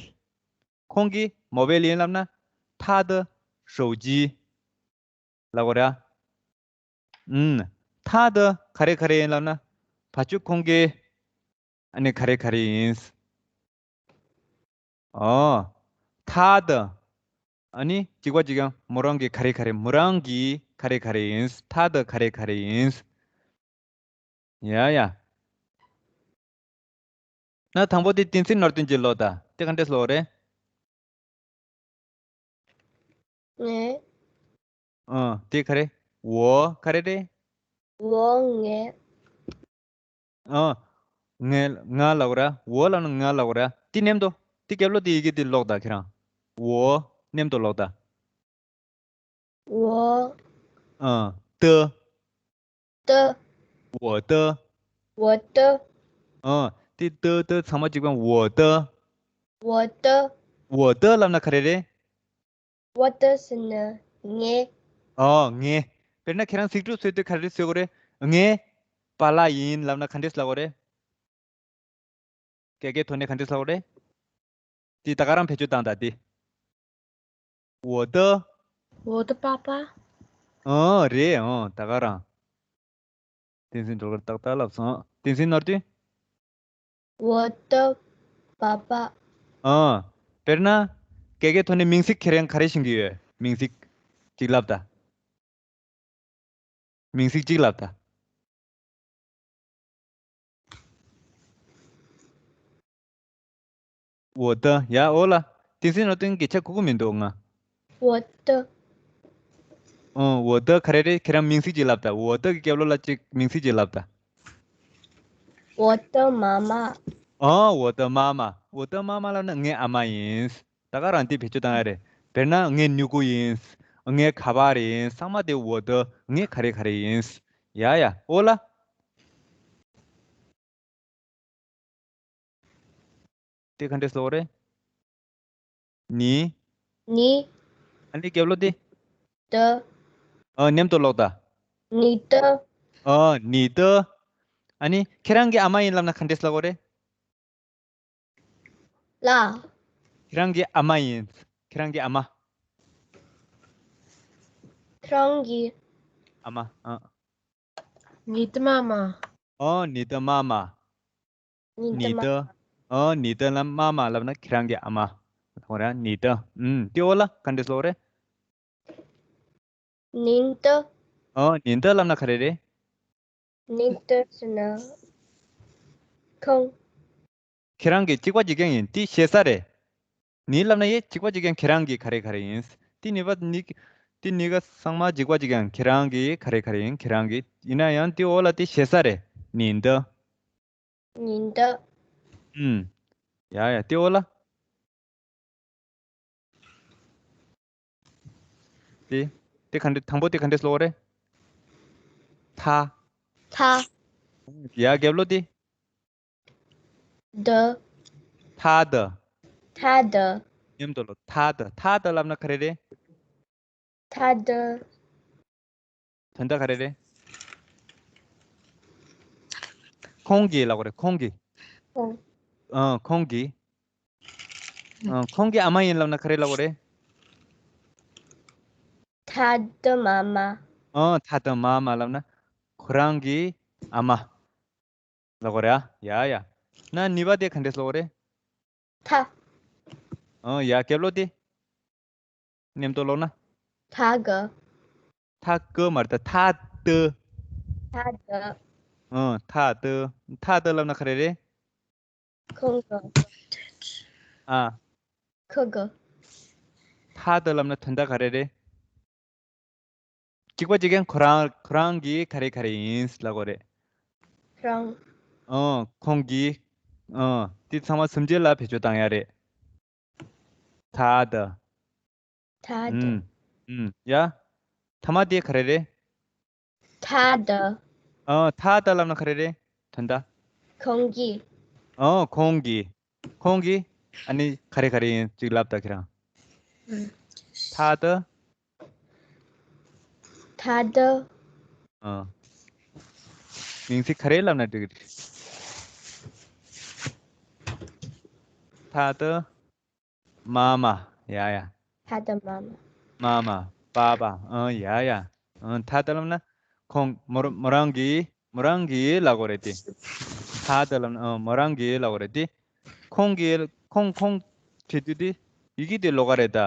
ཁོང་གི་མོ་བེལ་ཡིན་ལབ་ན་他的手机ལབ་དགོས་རེད་ཨ། ཨུམ། 他的ག་རེ་ག་རེ་ཡིན་ལབ་ན་ཕ་ཆུ་ཁོང་གི་ཨ་ནི་ག་རེ་ག་རེ་ཡིན། ཨོ། 他的ཨ་ནི་འཇིགས་པ་འཇིགས་ཀྱང་མོ་རང་གི་ག་རེ་ག་རེ། མོ་རང་གི་ག་རེ་ག་རེ་ཡིན། 他的ག་རེ་ག་རེ་ཡིན། ཡ་ཡ། ན་དང་པོ་དེ་བསྟན་འཛིན་ནོར་བདུན་གྱིས་ཀློག་ད། དེ་ག་འདྲས་ཀློག་རེད། ངས། ཨ། དེ་ག་རེ། 我ག་རེ་རེད། 我། ངས། ཨ། ངས། ང་ལབ་དགོས་རེད། 我ལབ་ན་ང་ལབ་དགོས་རེད། དེ་མཉམ་དུ། དེ་རྒྱབ་ལོགས་དེ་ཡི་གེ་དེ་ཀློག་ད་ཁྱེད་རང་། 我མཉམ་དུ་ཀློག་ད། 我ཨ། 的的我的我的ཨ། དེ་的的ཚང་མ་གཅིག་པ། 我的我的我的ལབ་ན་ག་རེ་རེད། 我的ཟེར་ན་ངའི། ཨོ། ངའི། དཔེར་ན་ཁྱེད་རང་ཚིག་གྲུབ་བཟོས་དུས་ག་རེ་བཟོ་དགོས་རེད། ངའི་པཱ་ལགས་ཡིན་ལབ་ན་ག་འདྲས་ལབ་དགོས་རེད། སྐད་ཀའི་ཐོག་ནས་ག་འདྲས་ལབ་དགོས་རེད། དེ་ད་ག་རང་བེད་སྤྱོད་བཏང་ད་དེ། 我的我的爸爸ཨོ་རེད། ཨོ་ད་ག་རང་། བསྟན་འཛིན་སྒྲོལ་དཀར་ཏག་ཏག་ལབ་སོང་། བསྟན་འཛིན་ནོར་བདུན། 我的爸爸。 ཨ། དཔེར་ན། སྐད་ཀའི་ཐོག་ནས་མིང་ཚིག་ཁྱེད་རང་ག་རེ་ཤེས་ཀྱི་ཡོད། མིང་ཚིག་ཅིག་ལབ་དང་། མིང་ཚིག་གཅིག་ལབ་དང་། 我的། ཡ་ཨོ་ལ། བསྟན་འཛིན་ནོར་བདུན་གྱིས་ཆ་ཁུག་གི་མི་འདུག་ང་། 我的。 ཨོ། 我的 ག་རེ་རེད། ཁྱེད་རང་མིང་ཚིག་ཅིག་ལབ་དང་། 我的 གི་རྒྱབ་ལོགས་ལ་ཅིག་མིང་ཚིག་ཅིག་ལབ་དང་། 我的妈妈。 ཨོ། 我的妈妈། 我的妈妈 ལབ་ན་ངའི་ཨ་མ་ཡིན། ད་ག་རང་དེ་བེད་སྤྱོད་བཏང་ཡ་རེད། དཔེར་ན་ངའི་ནུ་གུ་ཡིན། ངའི་ཁ་པར་ཡིན། ཚང་མ་དེ་འོ་ད་ངའི་ག་རེ་ག་རེ་ཡིན། ཡ་ཡ་ཨོ་ལ། དེ་ག་འདྲས་ལབ་རེད། ནི། 你。 ཨ་ནི་རྒྱབ་ལོགས་དེ། 的。 ཨ་མཉམ་དུ་ཀློག་དང་། 你的。 ཨ་你的། ཨ་ནི་ཁྱེད་རང་གི་ཨ་མ་ཡིན་ལབ་ན་ག་འདྲས་ལབ་རེད། 啦。 ཁྱེད་རང་གི་ཨ་མ་ཡིན། ཁྱེད་རང་གི་ཨ་མ། ཁྱེད་རང་གི་ཨ་མ། ཨ། 你的妈妈。 ཨོ། 你的妈妈། 你的妈妈། 你的། ཨོ། 你的 ལབ་妈妈 ལབ་ན་ཁྱེད་རང་གི་ཨ་མ། ཧོ་ར། 你的། ཨུམ། དེ་འོག་ལ་ག་འདྲས་ལབ་རེད། 您的། 哦，您的 ལབ་ན་ག་རེ་རེད། 您的 ཟེར་ན་ཁོང་། ཁྱེད་རང་གི་གཅིག་པ་གཅིག་རྐྱང་ཡིན། དེ་ཞེ་ས་རེད། 您 ལབ་ན་ཡེ་གཅིག་པ་གཅིག་རྐྱང་ཁྱེད་རང་གི་ག་རེ་ག་རེ་ཡིན། དེ་གཉིས་པ་ནི། དེ་གཉིས་ཀ་ཚང་མ་གཅིག་པ་གཅིག་རྐྱང་ཁྱེད་རང་གི་ག་རེ་ག་རེ་ཡིན། ཁྱེད་རང་གི་ཡིན་ན་ཡང་དེ་འོག་ལ་དེ་ཞེ་ས་རེད། 您的། 您的། 嗯། ཡ་ཡ་དེ་འོག་ལ། དེ། དེ་ག་འདྲ། དང་པོ་དེ་ག་འདྲས་ལབ་རེད། 他། 他། ཡ་རྒྱབ་ལོགས་དེ། 的། 他的། 他的། མཉམ་དུ་ཀློག 他的། 他的 ལབ་ན་ག་རེ་རེད། 他的། དོན་དག་ག་རེ་རེད། ཁོང་གི་ལབ་དགོས་རེད། ཁོང་གི། 哦， ཨ། ཁོང་གི། ཨ། ཁོང་གི་ཨ་མ་ཡིན་ལབ་ན་ག་རེ་ལབ་དགོས་རེད། 他的妈妈。 ཨ། 他的妈妈 ལབ་ན་ཁོ་རང་གི་ཨ་མ་ལབ་དགོས་རེད། ཨ། ཡ་ཡ། ན་གཉིས་པ་དེ་ག་འདྲས་ལབ་དགོས་རེད། 他། ཨ། ཡ་རྒྱབ་ལོགས་དེ། མཉམ་དུ་ཀློག་ན། 他个། 他个 མ་རེད་ད། 他的། 他的། ཨ། 他的། 他的 ལབ་ན་ག་རེ་རེད། 空格。 ཨ། 空格། 他的 ལབ་ན་དོན་དག་ག་རེ་རེད། གཅིག་པ་གཅིག་རྐྱང་ཁོ་རང་ཁོ་རང་གི་ག་རེ་ག་རེ་ཡིན་ལབ་དགོས་རེད། 让། ཨ། ཁོང་གི། ཨ། དེ་ཚང་མ་སུམ་ཆ་ལ་བེད་སྤྱོད་བཏང་ཡ་རེད། 他的། 他的། 嗯。嗯。ཡ། ཐ་མ་དེ་ག་རེ་རེད། 他的། ཨ། 他的 ལབ་ན་ག་རེ་རེད། དོན་དག 空格། ཨ། ཁོང་གི། ཁོང་གི། ཨ་ནི་ག་རེ་ག་རེ་ཡིན་ཅིག་ལབ་དང་ཁྱེད་རང་། 嗯。 他的། 他的། ཨ། མིང་ཚིག་ག་རེ་ལབ་ན་འགྲིག་གི་རེད། 他的妈妈། ཡ་ཡ། 他的妈妈། 妈妈། 爸爸། ཨ། ཡ་ཡ། ཨ། 他的 ལབ་ན། ཁོང་། མོ་རང་མོ་རང་གི། མོ་རང་གི་ལབ་དགོས་རེད་དེ། 他的 ལབ་ན། ཨ། མོ་རང་གི་ལབ་དགོས་རེད་དེ། ཁོང་གི། ཁོང་ཁོང་བྲིས་དུས་དེ། ཡི་གེ་དེ་ལོགས་ཀ་རེད་ད།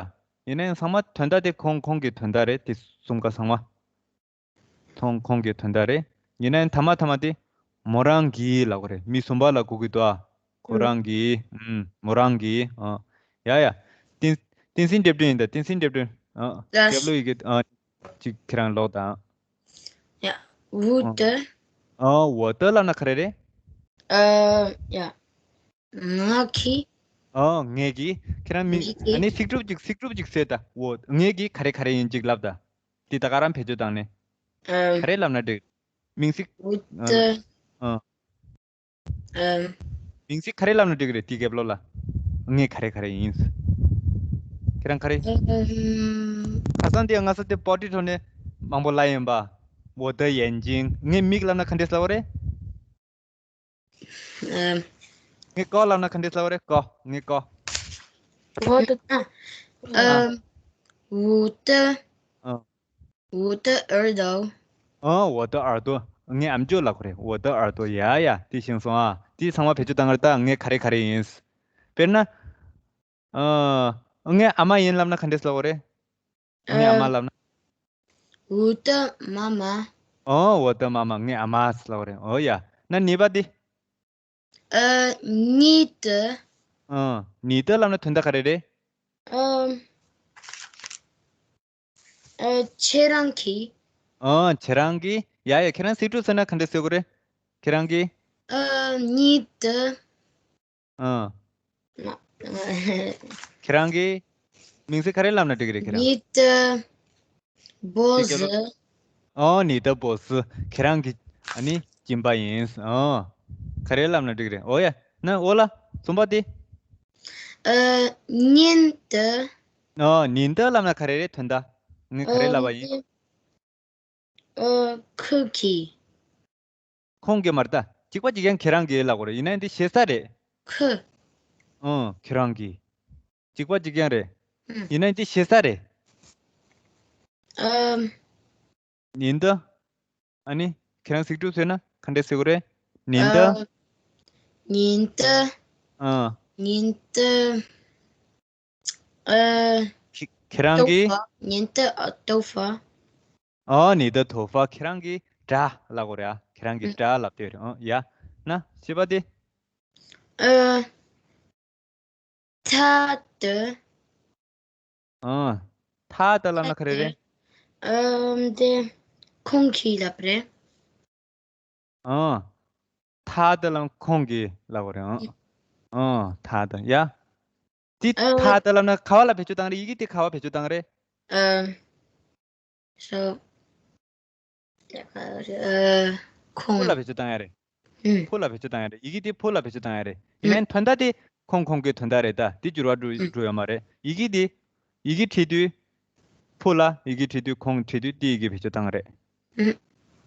ཡིན་ན་ཡང་ཚང་མ་དོན་དག་དེ་ཁོང་ཁོང་གི་དོན་དག་རེད་དེ། གསུམ་ཀ་ཚང་མ། ཁོང་ཁོང་གི་དོན་དག་རེད། ཡིན་ན་ཡང་ཐ་མ་ཐ་མ་དེ། མོ་རང་གི་ལབ་དགོས་རེད། མི་གསུམ་པ་ལ་གོ་གི་འདུག་ཨ། ཁོ་རང་གི། ཨུམ། མོ་རང་གི། ཨ། ཡ་ཡ། བསྟན་བསྟན་འཛིན་འདེབས་སྒྲོན་ཡིན་ད། བསྟན་འཛིན་འདེབས་སྒྲོན། ཨ། རྒྱབ་ལོགས་ཡི་གེ། ཨ། ཅིག་ཁྱེད་རང་ཀློག་དང་། 呀，我的。 ཨ། 我的 ལབ་ན་ག་རེ་རེད། 呃，呀，ང་གི། ཨ། ངེད་ཀྱི། ཁྱེད་རང་མི། ངེད་ཀྱི། ཨ་ནི་ཚིག་གྲུབ་ཅིག་ཚིག་གྲུབ་ཅིག་བཟོས་ད། འོ། ངེད་ཀྱི་ག་རེ་ག་རེ་ཡིན་ཅིག་ལབ་ད། དེ་ད་ག་རང་བེད་སྤྱོད་བཏང་ནས། 嗯， ག་རེ་ལབ་ན་འགྲིག་མིང་ཚིག 我的。 ཨ། 嗯。 མིང་ཚིག་ག་རེ་ལབ་ན་འགྲིག་གི་རེད་དེའི་རྒྱབ་ལོགས་ལ། ངས་ག་རེ་ག་རེ་ཡིན། ཁྱེད་རང་ག་རེ། 嗯。 ཁ་སང་དེ་ང་ས་དེ་པོ་ཏི་ཐོ་ནས་མང་པོ་ལབ་ཡིན་པ། 我的眼睛། ངའི་མིག་ལབ་ན་ག་འདྲས་ལབ་རེད། 嗯。 ངའི་ཀོ་ལབ་ན་ག་འདྲས་ལབ་རེད། ཀོ། ངའི་ཀོ། 我的大。嗯。我的。 ཨ། 我的耳朵。 ཨ། 我的耳朵། ངའི་ཨམ་ཅོག་ལབ་དགོས་རེད། 我的耳朵། ཡ་ཡ། དེ་ཤེས་སོང་ཨ། དེ་ཚང་མ་བེད་སྤྱོད་བཏང་གི་རེད། ད་ངས་ག་རེ་ག་རེ་ཡིན། དཔེར་ན། ཨ། ངའི་ཨ་མ་ཡིན་ལབ་ན་ག་འདྲས་ལབ་དགོས་རེད། ངའི་ཨ་མ་ལབ་ན། 我的妈妈。 ཨོ། 我的妈妈། ངའི་ཨ་མ་ལབ་དགོས་རེད། ཨོ་ཡ། ན་ནི་པ་དེ། 呃，你的། ཨ། 你的 ལབ་ན་དོན་དག་ག་རེ་རེད། 呃，呃，ཁྱེད་རང་གི། ཨ། ཁྱེད་རང་གི། ཡ་ཡ། ཁྱེད་རང་སེག་ཕྲུག་ཟེར་ན་ག་འདྲས་ཟེར་དགོས་རེད། ཁྱེད་རང་གི། 呃，你的། ཨ། ཁྱེད་རང་གི་མིང་ཚིག་ག་རེ་ལབ་ན་འགྲིག་གི་རེད། ཁྱེད་རང་། 你的 boss། 哦，你的 boss། ཁྱེད་རང་གི་ཨ་ནི་སྦྱིན་པ་ཡིན། ཨོ། ག་རེ་ལབ་ན་འགྲིག་རེད། ཨོ་ཡ། ན་ཨོ་ལ། གསུམ་པ་དེ། 呃，您的། ཨོ། 您的 ལབ་ན་ག་རེ་རེད། དོན་དག་ངས་ག་རེ་ལབ་པ་ཡིན། 呃，ཁོ་གི། ཁོང་གི་མ་རེད་ད། གཅིག་པ་གཅིག་རྐྱང་ཁྱེད་རང་གི་ལབ་དགོས་རེད། ཡིན་ནའི་འདི་ཞེ་ས་རེད། ཁོ། ཨོ། ཁྱེད་རང་གི། གཅིག་པ་གཅིག་རྐྱང་རེད། ཨུམ། ཡིན་ནའི་འདི་ཞེ་ས་རེད། ཨམ། 您的། ཨ་ནི། ཁྱེད་རང་སེག་ཕྲུག་ཟེར་ན་ག་འདྲས་ཟེར་དགོས་རེད། 您的། 呃，您的། ཨ། 您的། 呃， ཁྱེད་ཁྱེད་རང་གི། 头发。您的，呃，头发། ཨ། 你的头发། ཁྱེད་རང་གི་སྐྲ་ལབ་དགོས་རེད་ཨ། ཁྱེད་རང་གི་སྐྲ་ལབ་དེ་རེད། ཨ། ཡ། ན་བཞི་པ་དེ། 呃，他的། ཨ། 他的 ལབ་ན་ག་རེ་རེད། 他的། ཨམ། དེ་ཁོང་གི་ལབ་རེད། ཨ། 他的 ལབ་ན་ཁོང་གི་ལབ་དགོས་རེད། ཨ། ཨ། 他的། ཡ། དེ། ཨ། 他的 ལབ་ན་ག་བ་ལ་བེད་སྤྱོད་བཏང་རེད། ཡི་གེ་དེ་ག་བ་བེད་སྤྱོད་བཏང་རེད། ཨ། so། ཨ། ཁོང་། ཕོ་ལ་བེད་སྤྱོད་བཏང་ཡ་རེད། ཨུམ། ཕོ་ལ་བེད་སྤྱོད་བཏང་ཡ་རེད། ཡི་གེ་དེ་ཕོ་ལ་བེད་སྤྱོད་བཏང་ཡ་རེད། ཡིན་ནའི་དོན་དག་དེ་ཁོང་ཁོང་གི་དོན་དག་རེད་ད། དེ་འགྱུར་བ་འགྲོ་ཨུམ། འགྲོ་ཡོད་མ་རེད། ཡི་གེ་དེ། ཡི་གེ་བྲིས་དུས། ཕོ་ལ་ཡི་གེ་བྲིས་དུས། ཁོང་བྲིས་དུས་དེ་ཡི་གེ་བེད་སྤྱོད་བཏང་རེད། ཨུམ།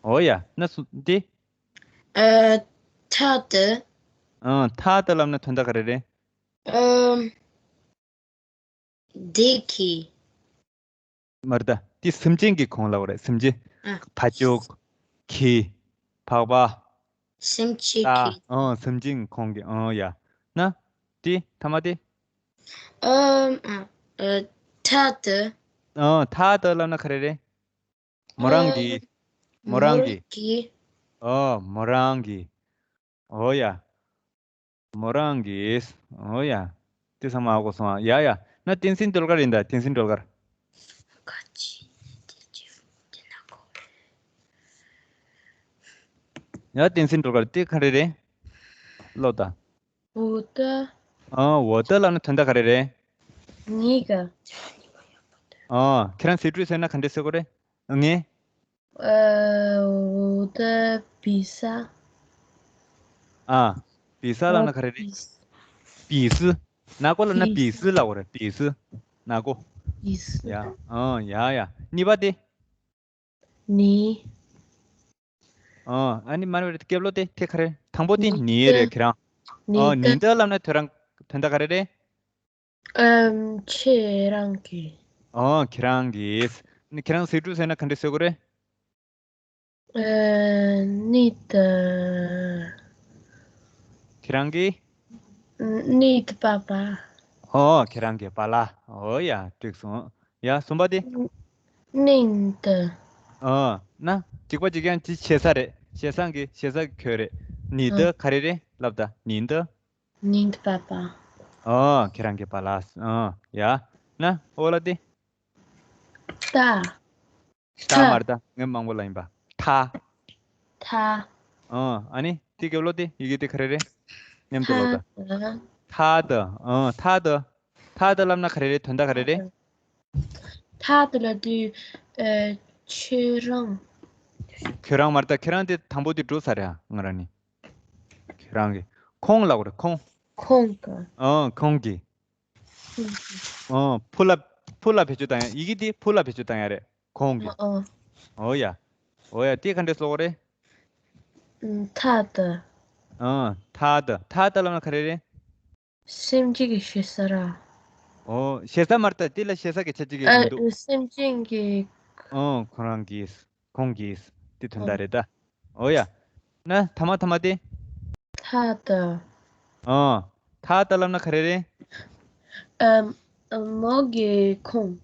ཨོ་ཡ། ན་སུ་དེ། ཨ། 他的། ཨ། 他的 ལབ་ན་དོན་དག་ག་རེ་རེད། ཨམ། དེ་གི། མ་རེད་ད། དེ་སེམས་ཅན་གྱི་ཁོང་ལབ་དགོས་རེད། སེམས་ཅན། ཨ། བ་ཅོག་གི། པགས་པ། སེམས་ཅན་གྱི། ཨ། སེམས་ཅན་གྱི་ཁོང་གི། ཨོ་ཡ། ན། དེ་ཐ་མ་དེ། ཨམ། ཨ། ཨ། 他的། ཨ། 他的 ལབ་ན་ག་རེ་རེད། མོ་རང་གི། ཨ། མོ་རང་གི། མོ་གི། ཨོ། མོ་རང་གི། ཨོ་ཡ། མོ་རང་གི། ཨོ་ཡ། དེ་ཚང་མ་ཧ་གོ་སོང་ཨ། ཡ་ཡ། ན་བསྟན་འཛིན་སྒྲོལ་དཀར་ཡིན་ད། བསྟན་འཛིན་སྒྲོལ་དཀར། ཡ། བསྟན་འཛིན་སྒྲོལ་དཀར། དེ་ག་རེ་རེད། ཀློག་ད། 我的། ཨ། 我的 ལབ་ན་དོན་དག་ག་རེ་རེད། ངའི་ག་ཨ། ཁྱེད་རང་ཟེར་དུས་ཟེར་ན་ག་འདྲས་ཟེར་དགོས་རེད། ངའི། 呃，我的比赛། ཨ། 比赛 ལབ་ན་ག་རེ་རེད།比赛། ན་གོ་ལབ་ན། 比赛 ལབ་དགོས་རེད། 比赛། ན་གོ། 比赛། ཡ། ཨ། ཡ་ཡ། གཉིས་པ་དེ། 你། ཨ། ཨ་ནི་མར་བའི་སྐྱབས་ལོ་དེ་དེ་ག་རེ། དང་པོ་དེ་你的 རེད་ཁྱེད་རང་། 你的། ཨ། 你的 ལབ་ན་དོན་རང་དོན་དག་ག་རེ་རེད། ཨམ། ཁྱེད་རང་གི། ཨ། ཁྱེད་རང་གི། ནི་ཁྱེད་རང་ཟེར་དུས་ཟེར་ན་ག་འདྲས་ཟེར་དགོས་རེད། ཨ། 你的། ཁྱེད་རང་གི། ཨ། 你的爸爸། ཨོ། ཁྱེད་རང་གི་པཱ་ལགས། ཨོ་ཡ། འགྲིག་སོང་། ཡ། གསུམ་པ་དེ། 您的། ཨ། ན་གཅིག་པ་གཅིག་རྐྱང་གཅིག་ཞེ་ས་རེད། ཞེ་ས་གི་ཞེ་ས་གི་ཁྱོད་རེད། 你的 ག་རེ་རེད་ལབ་ད། 您的། 您的爸爸། ཨ། ཁྱེད་རང་གི་པཱ་ལགས། ཨ། ཡ། ན་ཨོ་ལ་དེ། 他། 他མ་རེད་ད། ངས་མང་པོ་ལབ་ཡིན་པ། 他། 他། ཨ། ཨ་ནི་དེ་སྐྱབས་ལོ་དེ་ཡི་གེ་དེ་ག་རེ་རེད། མཉམ་དུ་ཀློག་ད། 他的། ཨ། 他的། 他的 ལབ་ན་ག་རེ་རེད། དོན་དག་ག་རེ་རེད། 他的 ལབ་དུས། ཨ། ཁྱོད་རང་། ཁྱོད་རང་མ་རེད་ད། ཁྱེད་རང་དེ་དང་པོ་དེ་འགྲོ་ས་རེད་ཨ། ང་རང་ནི། ཁྱེད་རང་གི། ཁོང་ལབ་དགོས་རེད། ཁོང་། ཁོང་གི། ཨ། ཁོང་གི། ཁོང་གི། ཨ། ཕོ་ལ་ཕོ་ལ་བེད་སྤྱོད་བཏང་ཡ། ཡི་གེ་དེ་ཕོ་ལ་བེད་སྤྱོད་བཏང་ཡ་རེད། ཁོང་གི། ཨ། ཨོ་ཡ། ཨོ་ཡ། དེ་ག་འདྲས་ཀློག་རེད། ཨ། 他的། ཨ། 他的། 他的 ལབ་ན་ག་རེ་རེད། སེམས་ཅན་གྱི་ཞེ་ས་ར། ཨོ། ཞེ་ས་མ་རེད་ད། དེ་ལ་ཞེ་ས་གི་ཆ་གཅིག་གི་ཨ། མི་འདུག་སེམས་ཅན་གྱི། ཨོ། ཁོ་རང་གིས། ཁོང་གིས། དེ་དོན་དག་རེད་ད། ཨོ་ཡ། ན་ཐ་མ་ཐ་མ་དེ། ཐ་ད། ཨོ། ཐ་ད་ལབ་ན་ག་རེ་རེད། ཨམ། མོ་གི་ཁོང་།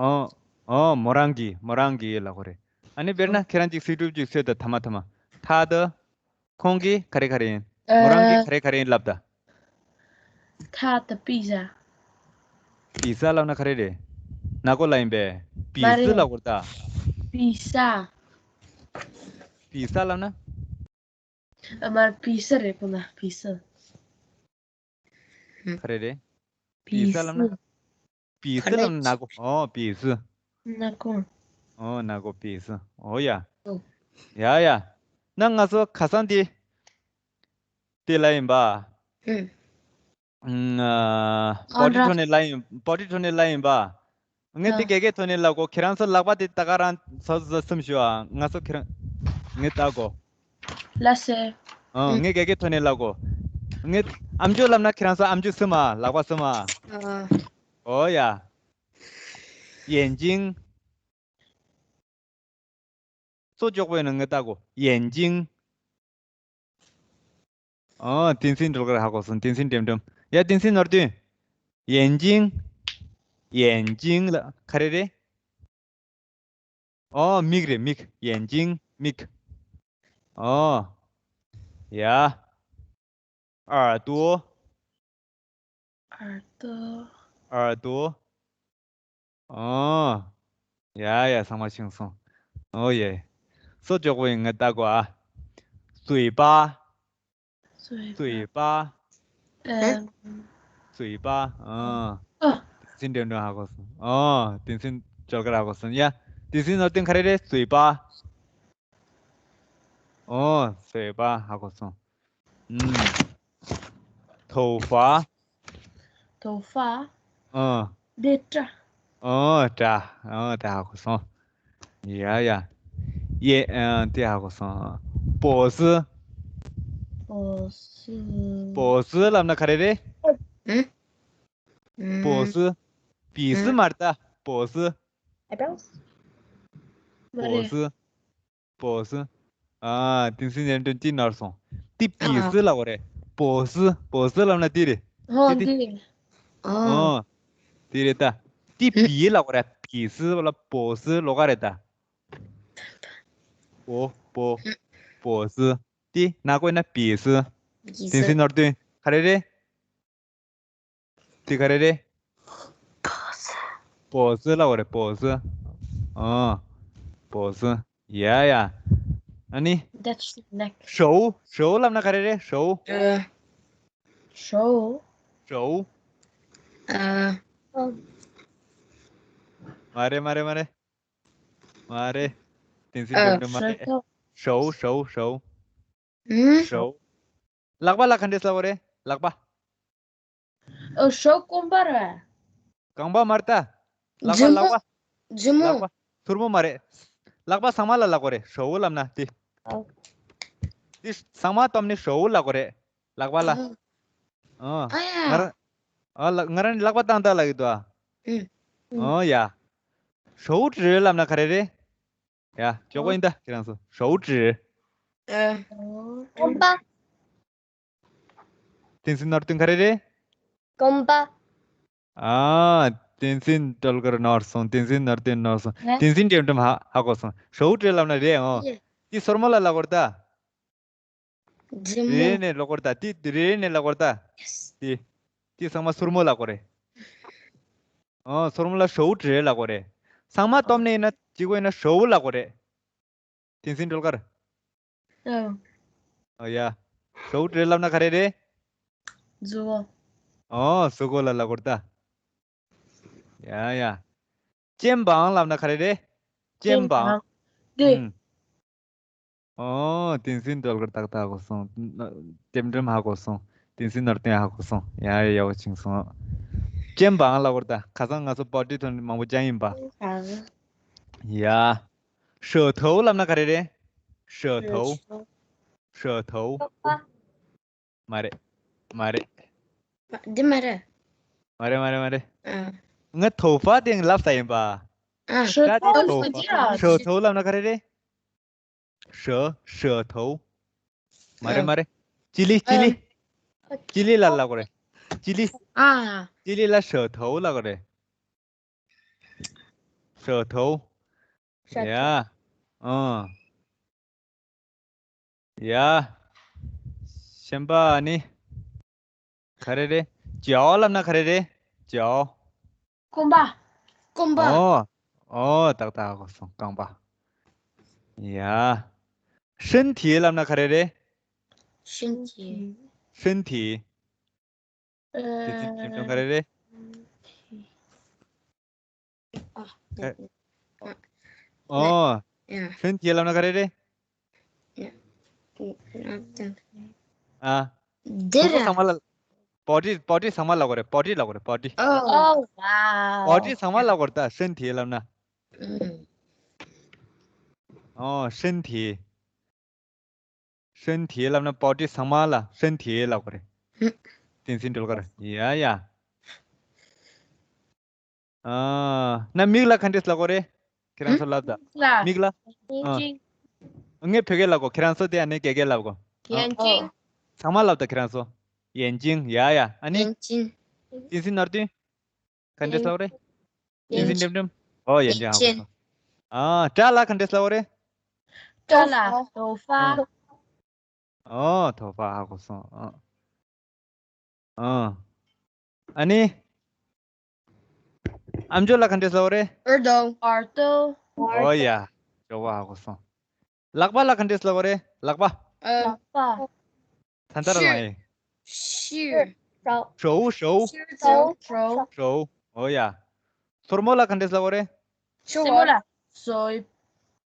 ཨོ། ཨོ། མོ་རང་གི་མོ་རང་གི་ལབ་དགོས་རེད། ཨ་ནི་དཔེར་ན་ཁྱེད་རང་ཅིག་སི་ཀྲུབ་ཅིག་བཟོས་ད་ཐ་མ་ཐ་མ། ཐ་ད། ཁོང་གིས་ག་རེ་ག་རེ་ཡིན། མོ་རང་གིས་ཨ། ག་རེ་ག་རེ་ཡིན་ལབ་ད། ཐ་ད་པི་ཛ། པི་ཛ་ལབ་ན་ག་རེ་རེད། ནག་པོ་ལབ་ཡིན་པས། པི་ཛ་ལབ་དགོས་རེད་ད། པི་ཛ། པི་ཛ་ལབ་ན། ཨ་མར་པི་ཛ་རེད་པོ་ན་པི་ཛ། ག་རེ་རེད། པི་ཛ་ལབ་ན། པི་ཛ་ལབ་ན་ནག་པོ། ཨོ་པི་ཛ། ནག་པོ། ཨོ་ནག་པོ་པི་ཛ། ཨོ་ཡ། ཨོ། ཡ་ཡ། ན་ང་ཚོ་ཁ་སང་དེ། དེ་ལ་ཡིན་པ། ཨུམ། ཨ། པོ་ཊི་ཐོག་ནས་ལབ་ཡིན། པོ་ཊི་ཐོག་ནས་ལབ་ཡིན་པ། ངས་དེ་ཨ། ག་གེ་ཐོག་ནས་ལབ་གོ། ཁྱེད་རང་ཚོ་ལག་པ་དེ་ད་ག་རང་ཚོ་ཚོ་སུམ་ཞུ་ཨ། ང་ཚོ་ཁྱེད་རང་། ངས་ལྟ་གོ། ལ་སེ། ཨ། ཨུམ། ངས་ག་གེ་ཐོག་ནས་ལབ་གོ། ངས་ཨམ་ཅོག་ལབ་ན་ཁྱེད་རང་ཚོ་ཨམ་ཅོག་སུམ་ཨ། ལག་པ་སུམ་ཨ། ཨ། ཨོ་ཡ། ཡན་ཅིང་། སོ་ཅོག་པོ་ཡིན་ན་ངས་ལྟ་གོ། ཡན་ཅིང་། ཨོ། ཏིན་སིན་སྒྲོལ་དཀར་ཧ་གོ་སོང་། ཏིན་སིན་འགྲེམ་འགྲེམ། ཡ་ཏིན་སིན་ནོར་བདུན། ཡན་ཅིང་། ཡན་ཅིང་ལ་ག་རེ་རེད། ཨོ་མིག་རེད་མིག་ཡན་ཅིང་མིག་ཨོ། ཡ། ཨར་ཏོ། ཨར་ཏོ། ཨར་ཏོ། ཨོ། ཡ་ཡ་ཚང་མ་ཤེས་སོང་། ཨོ་ཡེ། སོ་ཅོག་པོ་ཡིན་ངས་ལྟ་གོ་ཨ། ཟུར་པ། ཟུར་པ། ཨེ། ཟུར་པ། ཨོ། ཨ། ཏིན་སིན་འགྲེམ་འགྲེམ་ཧ་གོ་སོང་། ཨོ། ཏིན་སིན་སྒྲོལ་དཀར་ཧ་གོ་སོང་། ཡ། ཏིན་སིན་ནོར་བདུན་ག་རེ་རེད། ཟུར་པ། ཨོ། ཟུར་པ་ཧ་གོ་སོང་། ཨུམ། 头发། 头发། ཨ། འདི་སྐྲ། ཨ་སྐྲ། ཨ་དེ་ཧ་གོ་སོང་། ཡ་ཡ། ཡེ། ཨ་དེ་ཧ་གོ་སོང་། 脖子། 脖子། 脖子་ལབ་ན་ག་རེ་རེད། ཨུམ། 脖子། 鼻子་མ་རེད་ད། 脖子། eyebrows། མ་རེད། 脖子། 脖子། ཨ། ཏིན་སིན་ཡར་འདྲེན་ཏི་ནར་སོང་། ཏི་པི་སི་ལབ་དགོས་རེད། 脖子། 脖子་ལབ་ན་ཏི་རེད། ཧོ་ཏི་ཏི། འདི། ཨ། ཨ། ཏི་རེད་ད། ཏི་པི་ལབ་དགོས་རེད། པི་སི་ལ་པོ་སི་ལོགས་ཀ་རེད་ད། པོ་པོ། པོ་སི། ཏི་ནག་པོ་ན་པི་སི། ཏིན་སིན་ནོར་བདུན་ག་རེ་རེད། དེ་ག་རེ་རེད། པོ་སི་ལབ་དགོས་རེད། པོ་སི། ཨ། པོ་སི། ཡ་ཡ། ཨ་ནི། That's next. 手། 手་ལབ་ན་ག་རེ་རེད། 手། 呃， 手། 手。 手། 呃， མ་རེད་མ་རེད་མ་རེད། མ་རེད། ཏིན་སིན་呃， ཏོན་ཏོན་མ་རེད། 舌头。 手手手。 嗯， 手། ལག་པ་ལ་ག་འདྲས་ལབ་དགོས་རེད། ལག་པ། 呃，手 རྐང་པ་རེད། རྐང་པ་མ་རེད་ད། ལག་པ། ལྗིད་མོ། ལག་པ། ལྗིད་མོ། เล็ก་པ། ཐུར་མོ་མ་རེད། ལག་པ་ཚང་མ་ལ་ལབ་དགོས་རེད། 手་ལབ་ན་དེ། 好。 དེ་ཚང་མ་བསྡོམས་ནས་手་ལབ་དགོས་རེད། ལག་པ་ལ། 嗯。 ཨ། 哎呀。 ང་རང་། ཨ་ལ་ང་རང་ལག་པ་བཏང་བཏང་ལབ་ཀྱི་འདུག་ཨ། 嗯。 ཨོ་ཡ། 手指་ལབ་ན་ག་རེ་རེད། ཡ། འཇོག་པ་ཡིན་ད་ཁྱེད་རང་ཚོ། 手指། 呃， རྐང་པ། เต็นซิน་ནོར་བདུན་ག་རེ་རེད། རྐང་པ། อ่า། เต็นซิน་སྒྲོལ་དཀར་ནོར་སོང་། เต็นซิน་ནོར་བདུན་ནོར་སོང་། เต็นซิน་འགྲེམ་འགྲེམ་ཧ་ཧ་གོ་སོང་། 手指་ལབ་ན་རེད་ཨོ། 耶。 དེ་སོར་མོ་ལ་ལབ་དགོས་རེད་ད། ལྗིད་མོ། རེ་རེ་ནས་ལབ་དགོས་རེད་ད། དེ་རེ་རེ་ནས་ལབ་དགོས་རེད་ད། དེ། དེ་ཚང་མ་སོར་མོ་ལབ་དགོས་རེད། ཨོ། སོར་མོ་ལ་手指་ལབ་དགོས་རེད། ཚང་མ་བསྡོམས་ནས་ཡིན་ན་གཅིག་པོ་ཡིན་ན་手་ལབ་དགོས་རེད། เต็นซิน་སྒྲོལ་དཀར། 嗯。 ཨོ་ཡ། 手指་ལབ་ན་ག་རེ་རེད། 左。 ཨོ། གཟུགས་པོ་ལ་ལབ་དགོས་རེད་ད། ཡ་ཡ། 肩膀་ལབ་ན་ག་རེ་རེད། 肩膀། 肩膀། འདི། 嗯། ཨོ། เต็นซิน་སྒྲོལ་དཀར་ཏག་ཏག་གོ་སོང་། འགྲེམ་འགྲེམ་ཧ་གོ་སོང་། เต็นซิน་ནོར་བདུན་ཧ་གོ་སོང་། ཡ་ཡ་ཡག་པོ་བྱུང་སོང་། 肩膀་ལབ་དགོས་རེད་ད། ཁ་སང་ང་ཚོ་པར་ཊི་ཐོག་ནས་མང་པོ་བྱས་ཡིན་པ། 好。 ཡ། 舌头་ལབ་ན་ག་རེ་རེད། 舌头། 舌头། རྐང་པ། མ་རེད། མ་རེད། མ་འདི་མ་རེད། མ་རེད་མ་རེད་མ་རེད། ཨ། ང་头发་དེ་ལབ་ས་ཡིན་པ། 舌头 ད་དེ་是这样。 舌头་ལབ་ན་ག་རེ་རེད། 蛇，蛇头。མ་རེད་མ་རེད། ཅི་ལི་ཅི་ལི། ཅི་ལི་ལ་ལབ་དགོས་རེད། ཅི་ལི། ཨ། ཅི་ལི་ལ་蛇头ལབ་དགོས་རེད། 蛇头。 ཡ། ཨང་། ཡ། གཞན་པ་ནི། ག་རེ་རེད། 脚ལབ་ན་ག་རེ་རེད། 脚། རྐང་པ། རྐང་པ། ཨོ། ཨོ་ཏག་ཏག་གོ་སོང་རྐང་པ། ཡ། 身体ལབ་ན་ག་རེ་རེད། 身体། 身体། དེ་ཚིག་ཁྱིམ་ཚང་ག་རེ་རེད། ཨ། ཨོ། ཡ། 身体ལབ་ན་ག་རེ་རེད། ཡ། ཨ། འདི་ཕྲུ་གུ་ར། ཚང་མ་ལ། body body ཚང་མ་ལབ་དགོས་རེད། body ལབ་དགོས་རེད། body། ཨོ། ཨོ། wow body ཚང་མ་ལབ་དགོས་རེད་ད། 身体ལབ་ན། ཨུམ། ཨོ། 身体། 身体ལབ་ན་body ཚང་མ་ལ་身体ལབ་དགོས་རེད། ཧུམ། བསྟན་འཛིན་སྒྲོལ་དཀར། ཡ་ཡ། ཨ། ན་མིག་ལ་ག་འདྲས་ལབ་དགོས་རེད། ཁྱེད་རང་ཚོ་ལབ་ད། མིག་ལ། མིག་ལ། 眼睛། ངས་བོད་སྐད་ལབ་དགོས། ཁྱེད་རང་ཚོ་དེ་ཨ་ནི་རྒྱ་སྐད་ལབ་དགོས། 眼睛། ཚང་མ་ལབ་ད་ཁྱེད་རང་ཚོ། 眼睛། ཡ་ཡ། ཨ་ནི། 眼睛། བསྟན་འཛིན་ནོར་བདུན། ག་འདྲས་ལབ་རེད། 眼睛། 眼睛། ཨོ། 眼睛། ཧ་གོ་སོང་། ཨ། སྒྲ་ལ་ག་འདྲས་ལབ་རེད། 头发། 头发། ཨོ། 头发། ཧ་གོ་སོང་། ཨ། ཨ། ཨ་ནི། ཨམ་ཅོག་ལ་ག་འདྲས་ལབ་རེད། 耳朵། 耳朵། ཨོ་ཡ། ཇོ་བོ་ཧ་གོ་སོང་། ལག་པ་ལ་ག་འདྲས་ལབ་རེད། ལག་པ། ལག་པ། ད་ལྟ་རང་ཡིན། 手། 手། 手། 手། 手。 ཨོ་ཡ། སོར་མོ་ལ་ག་འདྲས་ལབ་རེད། སོར་མོ་ལ། 手།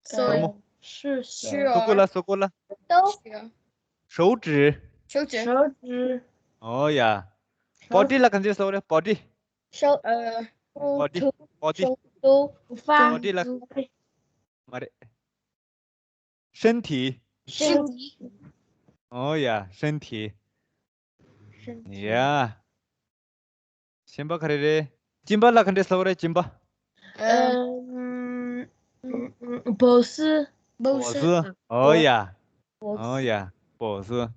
手。 སོར་མོ། 是。 手。 སོ་ཀོ་ལ། 手。 སོ་ཀོ་ལ། 都。 手指། 手指། 手指། ཨོ་ཡ། body ལ་ག་འདྲས་ལབ་རེད། body། 手。呃。 body body。 头发。 body ལ། མ་རེད། 身体། 身体། ཨོ་ཡ། 身体། 身体། ཡ། གཞན་པ་ག་རེ་རེད། གཅིན་པ་ལ་ག་འདྲས་ལབ་རེད། གཅིན་པ། ཨམ། 嗯，嗯，嗯， boss། boss། ཨོ་ཡ། ཨོ་ཡ། boss།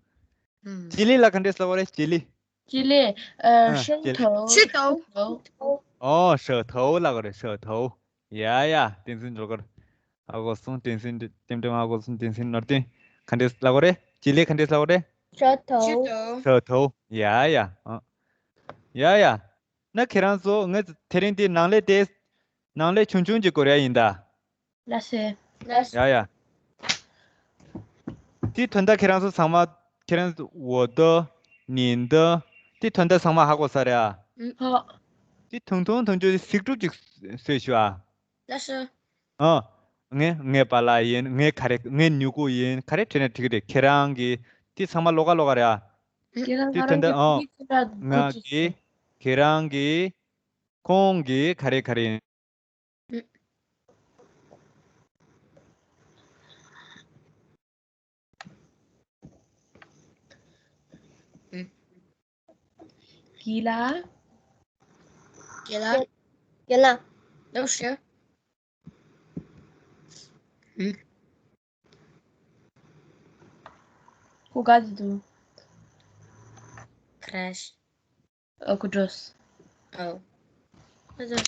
嗯། ལྕེ་ལེ་ལ་ག་འདྲས་ལབ་རེད། ལྕེ་ལེ། ལྕེ་ལེ། ཨ། 呃， ཨ། 舌头། 舌头། 哦，舌头ལབ་རེད། 舌头། ཡ་ཡ། བསྟན་འཛིན་སྒྲོལ་དཀར། ཧ་གོ་སོང་། བསྟན་འཛིན་ལྕམ་དྲལ་ཧ་གོ་སོང་། བསྟན་འཛིན་ནོར་བདུན། ག་འདྲས་ལབ་རེད། ལྕེ་ལེ་ག་འདྲས་ལབ་རེད། 舌头། 舌头། 舌头། ཡ་ཡ། ཨ། ཡ་ཡ། ན་ཁྱེད་རང་ཚོ་ངས་དེ་རིང་འདི་ནང་ལས་དེ། ནང་ལས་ཆུང་ཆུང་ཅིག་སྐོར་ཡ་ཡིན་ད། ལགས་སེ། ལགས། ཡ་ཡ། དེ་དོན་དག་ཁྱེད་རང་ཚོ་ཚང་མ། ཁྱེད་རང་ཚོ 我的། 你的། དེ་དོན་དག་ཚང་མ་ཧ་གོ་ས་རེད་ཨ། ཧ། དེ་ཐུང་ཐུང་ཐུང་ཆུང་གཟིགས་སྒྲུབ་ཅིག་བཟོས་ཤོག་ཨ། ལགས་སེ། ཨ། ངས་ངའི་པཱ་ལགས་ཡིན། ངའི་ག་རེ། ངའི་མྱུ་གུ་ཡིན། ག་རེ་བྲིས་ན་འགྲིག་གི་རེད། ཁྱེད་རང་གི་དེ་ཚང་མ་ལོགས་ཀ་ལོགས་ཀ་རེད་ཨ། ཁྱེད་རང་དེ་ག་རེ་དོན་དག་ཨ། ཁྱེད་རང་ང་གི། ཁྱེད་རང་གི། ཁོང་གི་ག་རེ་ག་རེ་ཡིན། གི་ལ། གི་ལ། གི་ལ། ལོ་ཤི། ཁོ་ག་དུ་འདུག་ཁ་རེ། ཨ་ཁུ་འགྲོས། ཨོ། ཁ་ཚ་